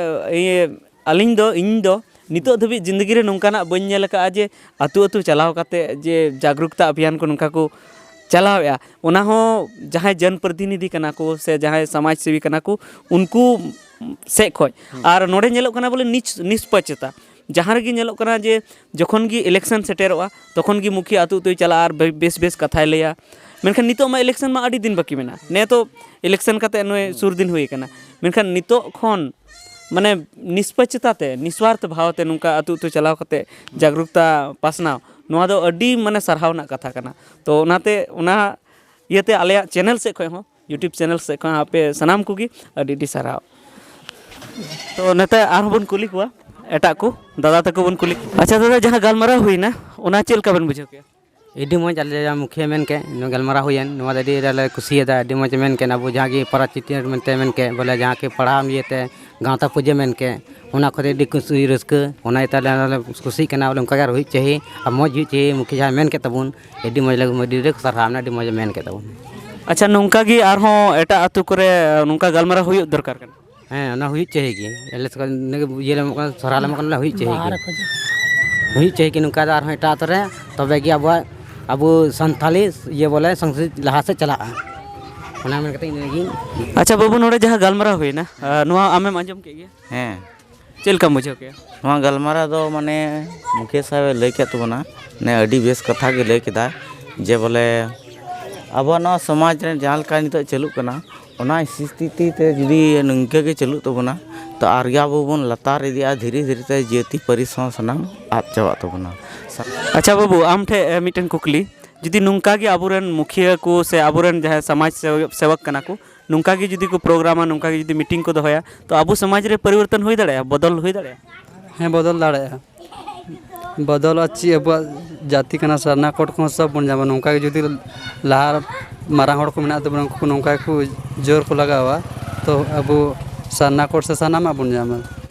ᱤᱭᱟᱹ ᱟᱹᱞᱤᱧ ᱫᱚ, ᱤᱧ ᱫᱚ ᱱᱤᱛᱚᱜ ᱫᱷᱟᱹᱵᱤᱡ ᱡᱤᱱᱫᱮᱜᱤ ᱨᱮ ᱱᱚᱝᱠᱟᱱᱟᱜ ᱵᱟᱹᱧ ᱧᱮᱞ ᱟᱠᱟᱫᱼᱟ ᱡᱮ ᱟᱹᱛᱩ ᱟᱹᱛᱩ ᱪᱟᱞᱟᱣ ᱠᱟᱛᱮ ᱡᱮ ᱡᱟᱜᱽᱨᱩᱠᱛᱟ ᱚᱵᱷᱤᱭᱟᱱ ᱠᱚ ᱱᱚᱝᱠᱟ ᱠᱚ ᱪᱟᱞᱟᱣᱮᱫᱼᱟ᱾ ᱚᱱᱟ ᱦᱚᱸ ᱡᱟᱦᱟᱸᱭ ᱡᱚᱱ ᱯᱨᱚᱛᱤᱱᱤᱫᱷᱤ ᱠᱟᱱᱟ ᱠᱚ ᱥᱮ ᱡᱟᱦᱟᱸᱭ ᱥᱚᱢᱟᱡᱽ ᱥᱮᱵᱤ ᱠᱟᱱᱟ ᱠᱚ, ᱩᱱᱠᱩ ᱥᱮᱫ ᱠᱷᱚᱡ᱾ ᱟᱨ ᱱᱚᱰᱮ ᱧᱮᱞᱚᱜ ᱠᱟᱱᱟ ᱵᱚᱞᱮ ᱱᱤᱪ-, ᱱᱤᱥᱯᱟᱹᱪᱮᱛᱟ᱾ ᱡᱟᱦᱟᱸ ᱨᱮᱜᱮ ᱧᱮᱞᱚᱜ ᱠᱟᱱᱟ ᱡᱮ ᱡᱚᱠᱷᱚᱱ ᱜᱮ election ᱥᱮᱴᱮᱨᱚᱜᱼᱟ, ᱛᱚᱠᱷᱚᱱ ᱜᱮ ᱢᱩᱠᱷᱤᱭᱟᱹ ᱟᱹᱛᱩ ᱟᱹᱛᱩᱭ ᱪᱟᱞᱟᱜᱼᱟ ᱟᱨ ᱵᱮ-, ᱵᱮᱥ ᱵᱮᱥ ᱠᱟᱛᱷᱟᱭ ᱞᱟᱹᱭᱟ᱾ ᱢᱮᱱᱠᱷᱟᱱ ᱱᱤᱛᱚᱜ ᱢᱟ election ᱢᱟ ᱟᱹᱰᱤ ᱫᱤᱱ ᱵᱟᱹᱠᱤ ᱢᱮᱱᱟᱜᱼᱟ᱾ ᱱᱮ ᱛᱚ election ᱠᱟᱛᱮ ᱱᱚᱜᱼᱚᱭ ᱥᱩᱨ ᱫᱤᱱ ᱦᱩᱭ ᱟᱠᱟᱱᱟ᱾ ᱢᱮᱱᱠᱷᱟᱱ ᱱᱤᱛᱚᱜ ᱠᱷᱚᱱ ᱢᱟᱱᱮ ᱱᱤᱥᱯᱟᱹᱪᱮᱛᱟ ᱛᱮ, ᱱᱤᱥᱣᱟᱨᱛᱷ ᱵᱷᱟᱣ ᱛᱮ ᱱᱚᱝᱠᱟ ᱟᱹᱛᱩ ᱟᱹᱛᱩ ᱪᱟᱞᱟᱣ ᱠᱟᱛᱮ ᱡᱟᱜᱽᱨᱩᱠᱛᱟ ᱯᱟᱥᱱᱟᱣ, ᱱᱚᱣᱟ ᱫᱚ ᱟᱹᱰᱤ ᱢᱟᱱᱮ ᱥᱟᱨᱦᱟᱣ ᱨᱮᱱᱟᱜ ᱠᱟᱛᱷᱟ ᱠᱟᱱᱟ᱾ ᱛᱚ ᱚᱱᱟᱛᱮ, ᱚᱱᱟ ᱤᱭᱟᱹᱛᱮ ᱟᱞᱮᱭᱟᱜ channel ᱥᱮᱫ ᱠᱷᱚᱱ ᱦᱚᱸ, YouTube channel ᱥᱮᱫ ᱠᱷᱚᱱ ᱟᱯᱮ ᱥᱟᱱᱟᱢ ᱠᱚᱜᱮ ᱟᱹᱰᱤ ᱟᱹᱰᱤ ᱥᱟᱨᱦᱟᱣ᱾ ᱛᱚ ᱱᱚᱛᱮ ᱟᱨᱦᱚᱸ ᱵᱚᱱ ᱠᱩᱞᱤ ᱠᱚᱣᱟ, ᱮᱴᱟᱜ ᱠᱚ ᱫᱟᱫᱟ ᱛᱟᱠᱚ ᱵᱚᱱ ᱠᱩᱞᱤ ᱠᱚᱣᱟ᱾ ᱟᱪᱪᱷᱟ ᱫᱟᱫᱟ, ᱡᱟᱦᱟᱸ ᱜᱟᱞᱢᱟᱨᱟᱣ ᱦᱩᱭᱱᱟ, ᱚᱱᱟ ᱪᱮᱫ ᱞᱮᱠᱟ ᱵᱮᱱ ᱵᱩᱡᱷᱟᱹᱣ ᱠᱮᱫᱼᱟ? ᱟᱹᱰᱤ ᱢᱚᱡᱽ, ᱟᱞᱮ ᱡᱟᱦᱟᱸ ᱢᱩᱠᱷᱤᱭᱟᱹ ᱢᱮᱱ ᱠᱮᱫ, ᱱᱚᱣᱟ ᱜᱟᱞᱢᱟᱨᱟᱣ ᱦᱩᱭᱮᱱ, ᱱᱚᱣᱟ ᱫᱚ ᱟᱹᱰᱤ ᱟᱞᱮ ᱠᱩᱥᱤᱭᱟᱫᱟ, ᱟᱹᱰᱤ ᱢᱚᱡᱽ ᱢᱮᱱ ᱠᱮᱫ᱾ ᱟᱵᱚ ᱡᱟᱦᱟᱸ ᱜᱮ ᱯᱟᱨᱟ ᱪᱤᱛᱟᱹᱨ ᱢᱮᱱᱛᱮ ᱢᱮᱱ ᱠᱮᱫ, ᱵᱚᱞᱮ ᱡᱟᱦᱟᱸ ᱜᱮ ᱯᱟᱲᱦᱟᱣ ᱤᱭᱟᱹᱛᱮ ᱜᱟᱶᱛᱟ ᱯᱩᱡᱟᱹ ᱢᱮᱱ ᱠᱮᱫ, ᱚᱱᱟ ᱠᱚᱨᱮ ᱟᱹᱰᱤ ᱠᱩᱥᱤ ᱨᱟᱹᱥᱠᱟᱹ, ᱚᱱᱟ ᱤᱭᱟᱹᱛᱮ ᱟᱞᱮ ᱦᱚᱸᱞᱮ ᱠᱩᱥᱤᱜ ᱠᱟᱱᱟ, ᱵᱚᱞᱮ ᱚᱱᱠᱟ ᱜᱮ ᱟᱨ ᱦᱩᱭᱩᱜ ᱪᱟᱹᱦᱤ ᱟᱨ ᱢᱚᱡᱽ ᱦᱩᱭᱩᱜ ᱪᱟᱹᱦᱤ᱾ ᱢᱩᱠᱷᱤᱭᱟᱹ ᱡᱟᱦᱟᱸᱭ ᱢᱮᱱ ᱠᱮᱫ ᱛᱟᱵᱚᱱ, ᱟᱹᱰᱤ ᱢᱚᱡᱽ ᱞᱟᱹᱜᱤᱫ, ᱟᱹᱰᱤ ᱟᱹᱰᱤ ᱥᱟᱨᱦᱟᱣ, ᱟᱹᱰᱤ ᱢᱚᱡᱽ ᱢᱮᱱ ᱠᱮᱫ ᱛᱟᱵᱚᱱ᱾ ᱟᱪᱪᱷᱟ, ᱱᱚᱝᱠᱟ ᱜᱮ ᱟᱨᱦᱚᱸ ᱮᱴᱟᱜ ᱟᱹᱛᱩ ᱠᱚᱨᱮ ᱱᱚᱝᱠᱟ ᱜᱟᱞᱢᱟᱨᱟᱣ ᱦᱩᱭᱩᱜ ᱫᱚᱨᱠᱟᱨ ᱠᱟᱱᱟ᱾ ᱦᱮᱸ, ᱚᱱᱟ ᱦᱩᱭᱩᱜ ᱪᱟᱹᱦᱤ ᱜᱮ᱾ ᱟᱞᱮ ᱥᱮᱫ ᱠᱷᱚᱱ ᱤᱱᱟᱹ ᱜᱮ ᱤᱭᱟᱹ ᱞᱮ ᱮᱢᱚᱜ ᱠᱟᱱᱟ, ᱥᱚᱨᱦᱟᱭ ᱞᱮ ᱮᱢᱚᱜ ᱠᱟᱱᱟ, ᱦᱩᱭᱩᱜ ᱪᱟᱹᱦᱤ ᱜᱮ᱾ ᱦᱩᱭᱩᱜ ᱪᱟᱹᱦᱤ ᱜᱮ ᱱᱚᱝᱠᱟ ᱫᱚ ᱟᱨᱦᱚᱸ ᱮᱴᱟᱜ ᱟᱹᱛᱩ ᱨᱮ, ᱛᱚᱵᱮ ᱜᱮ ᱟᱵᱚᱣᱟᱜ, ᱟᱵᱚ ᱥᱟᱱᱛᱷᱟᱞᱤ ᱤᱭᱟᱹ ᱵᱚᱞᱮ ᱥᱚᱝᱥᱠᱨᱤᱛ ᱞᱟᱦᱟ ᱥᱮᱫ ᱪᱟᱞᱟᱜᱼᱟ᱾ ᱚᱱᱟ ᱢᱮᱱ ᱠᱟᱛᱮ ᱤᱱᱟᱹ ᱜᱮ᱾ ᱟᱪᱪᱷᱟ ᱵᱟᱹᱵᱩ, ᱱᱚᱰᱮ ᱡᱟᱦᱟᱸ ᱜᱟᱞᱢᱟᱨᱟᱣ ᱦᱩᱭᱱᱟ, ᱟᱨ ᱱᱚᱣᱟ ᱟᱢᱮᱢ ᱟᱸᱡᱚᱢ ᱠᱮᱫ ᱜᱮᱭᱟ? ᱦᱮᱸ᱾ ᱪᱮᱫ ᱞᱮᱠᱟᱢ ᱵᱩᱡᱷᱟᱹᱣ ᱠᱮᱫᱼᱟ? ᱱᱚᱣᱟ ᱜᱟᱞᱢᱟᱨᱟᱣ ᱫᱚ ᱢᱟᱱᱮ ᱢᱩᱠᱷᱤᱭᱟᱹ ᱥᱟᱦᱮᱵᱽ ᱮ ᱞᱟᱹᱭ ᱠᱮᱫ ᱛᱟᱵᱚᱱᱟ, ᱢᱟᱱᱮ ᱟᱹᱰᱤ ᱵᱮᱥ ᱠᱟᱛᱷᱟ ᱜᱮ ᱞᱟᱹᱭ ᱠᱮᱫᱟ, ᱡᱮ ᱵᱚᱞᱮ ᱟᱵᱚᱣᱟᱜ ᱱᱚᱣᱟ ᱥᱚᱢᱟᱡᱽ ᱨᱮ ᱡᱟᱦᱟᱸ ᱞᱮᱠᱟ ᱱᱤᱛᱚᱜ ᱪᱟᱹᱞᱩᱜ ᱠᱟᱱᱟ, ᱚᱱᱟ ᱥᱛᱷᱤᱛᱤ ᱛᱮ ᱡᱩᱫᱤ ᱱᱤᱝᱠᱟᱹ ᱜᱮ ᱪᱟᱹᱞᱩᱜ ᱛᱟᱵᱚᱱᱟ, ᱛᱚ ᱟᱨᱜᱮ ᱟᱵᱚ ᱵᱚᱱ ᱞᱟᱛᱟᱨ ᱤᱫᱤᱜᱼᱟ, ᱫᱷᱤᱨᱮ ᱫᱷᱤᱨᱮ ᱛᱮ ᱡᱟᱹᱛᱤ ᱯᱟᱹᱨᱤᱥ ᱦᱚᱸ ᱥᱟᱱᱟᱢ ᱟᱫ ᱪᱟᱵᱟᱜ ᱛᱟᱵᱚᱱᱟ᱾ ᱟᱪᱪᱷᱟ ᱵᱟᱹᱵᱩ, ᱟᱢ ᱴᱷᱮᱱ, ᱮ, ᱢᱤᱫᱴᱮᱱ ᱠᱩᱠᱞᱤ, ᱡᱩᱫᱤ ᱱᱚᱝᱠᱟ ᱜᱮ ᱟᱵᱚᱨᱮᱱ ᱢᱩᱠᱷᱤᱭᱟᱹ ᱠᱚ ᱥᱮ ᱟᱵᱚᱨᱮᱱ ᱡᱟᱦᱟᱸᱭ ᱥᱚᱢᱟᱡᱽ ᱥᱮᱵᱚᱠ, ᱥᱮᱵᱚᱠ ᱠᱟᱱᱟ ᱠᱚ, ᱱᱚᱝᱠᱟ ᱜᱮ ᱡᱩᱫᱤ ᱠᱚ ᱯᱨᱳᱜᱨᱟᱢᱟ, ᱱᱚᱝᱠᱟ ᱜᱮ ᱡᱩᱫᱤ ᱢᱤᱴᱤᱝ ᱠᱚ ᱫᱚᱦᱚᱭᱟ, ᱛᱚ ᱟᱵᱚ ᱥᱚᱢᱟᱡᱽ ᱨᱮ ᱯᱚᱨᱤᱵᱚᱨᱛᱚᱱ ᱦᱩᱭ ᱫᱟᱲᱮᱭᱟᱜᱼᱟ, ᱵᱚᱫᱚᱞ ᱦᱩᱭ ᱫᱟᱲᱮᱭᱟᱜᱼᱟ? ᱦᱮᱸ, ᱵᱚᱫᱚᱞ ᱫᱟᱲᱮᱭᱟᱜᱼᱟ᱾ ᱵᱚᱫᱚᱞᱚᱜᱼᱟ ᱪᱮᱫ? ᱟᱵᱚᱣᱟᱜ ᱡᱟᱹᱛᱤ ᱠᱟᱱᱟ, ᱥᱟᱨᱱᱟ ᱠᱳᱰ ᱠᱚᱦᱚᱸ ᱥᱚᱵ ᱵᱚᱱ ᱧᱟᱢᱟ᱾ ᱱᱚᱝᱠᱟ ᱜᱮ ᱡᱩᱫᱤ ᱞᱟᱦᱟ ᱢᱟᱨᱟᱝ ᱦᱚᱲ ᱠᱚ ᱢᱮᱱᱟᱜ ᱛᱟᱵᱚᱱᱟ, ᱩᱱᱠᱩ ᱠᱚ ᱱᱚᱝᱠᱟ ᱜᱮᱠᱚ ᱡᱳᱨ ᱠᱚ ᱞᱟᱜᱟᱣᱟ, ᱛᱚ ᱟᱵᱚ ᱥᱟᱨᱱᱟ ᱠᱳᱰ ᱥᱮ ᱥᱟᱱᱟᱢᱟᱜ ᱵᱚᱱ ᱧᱟᱢᱟ᱾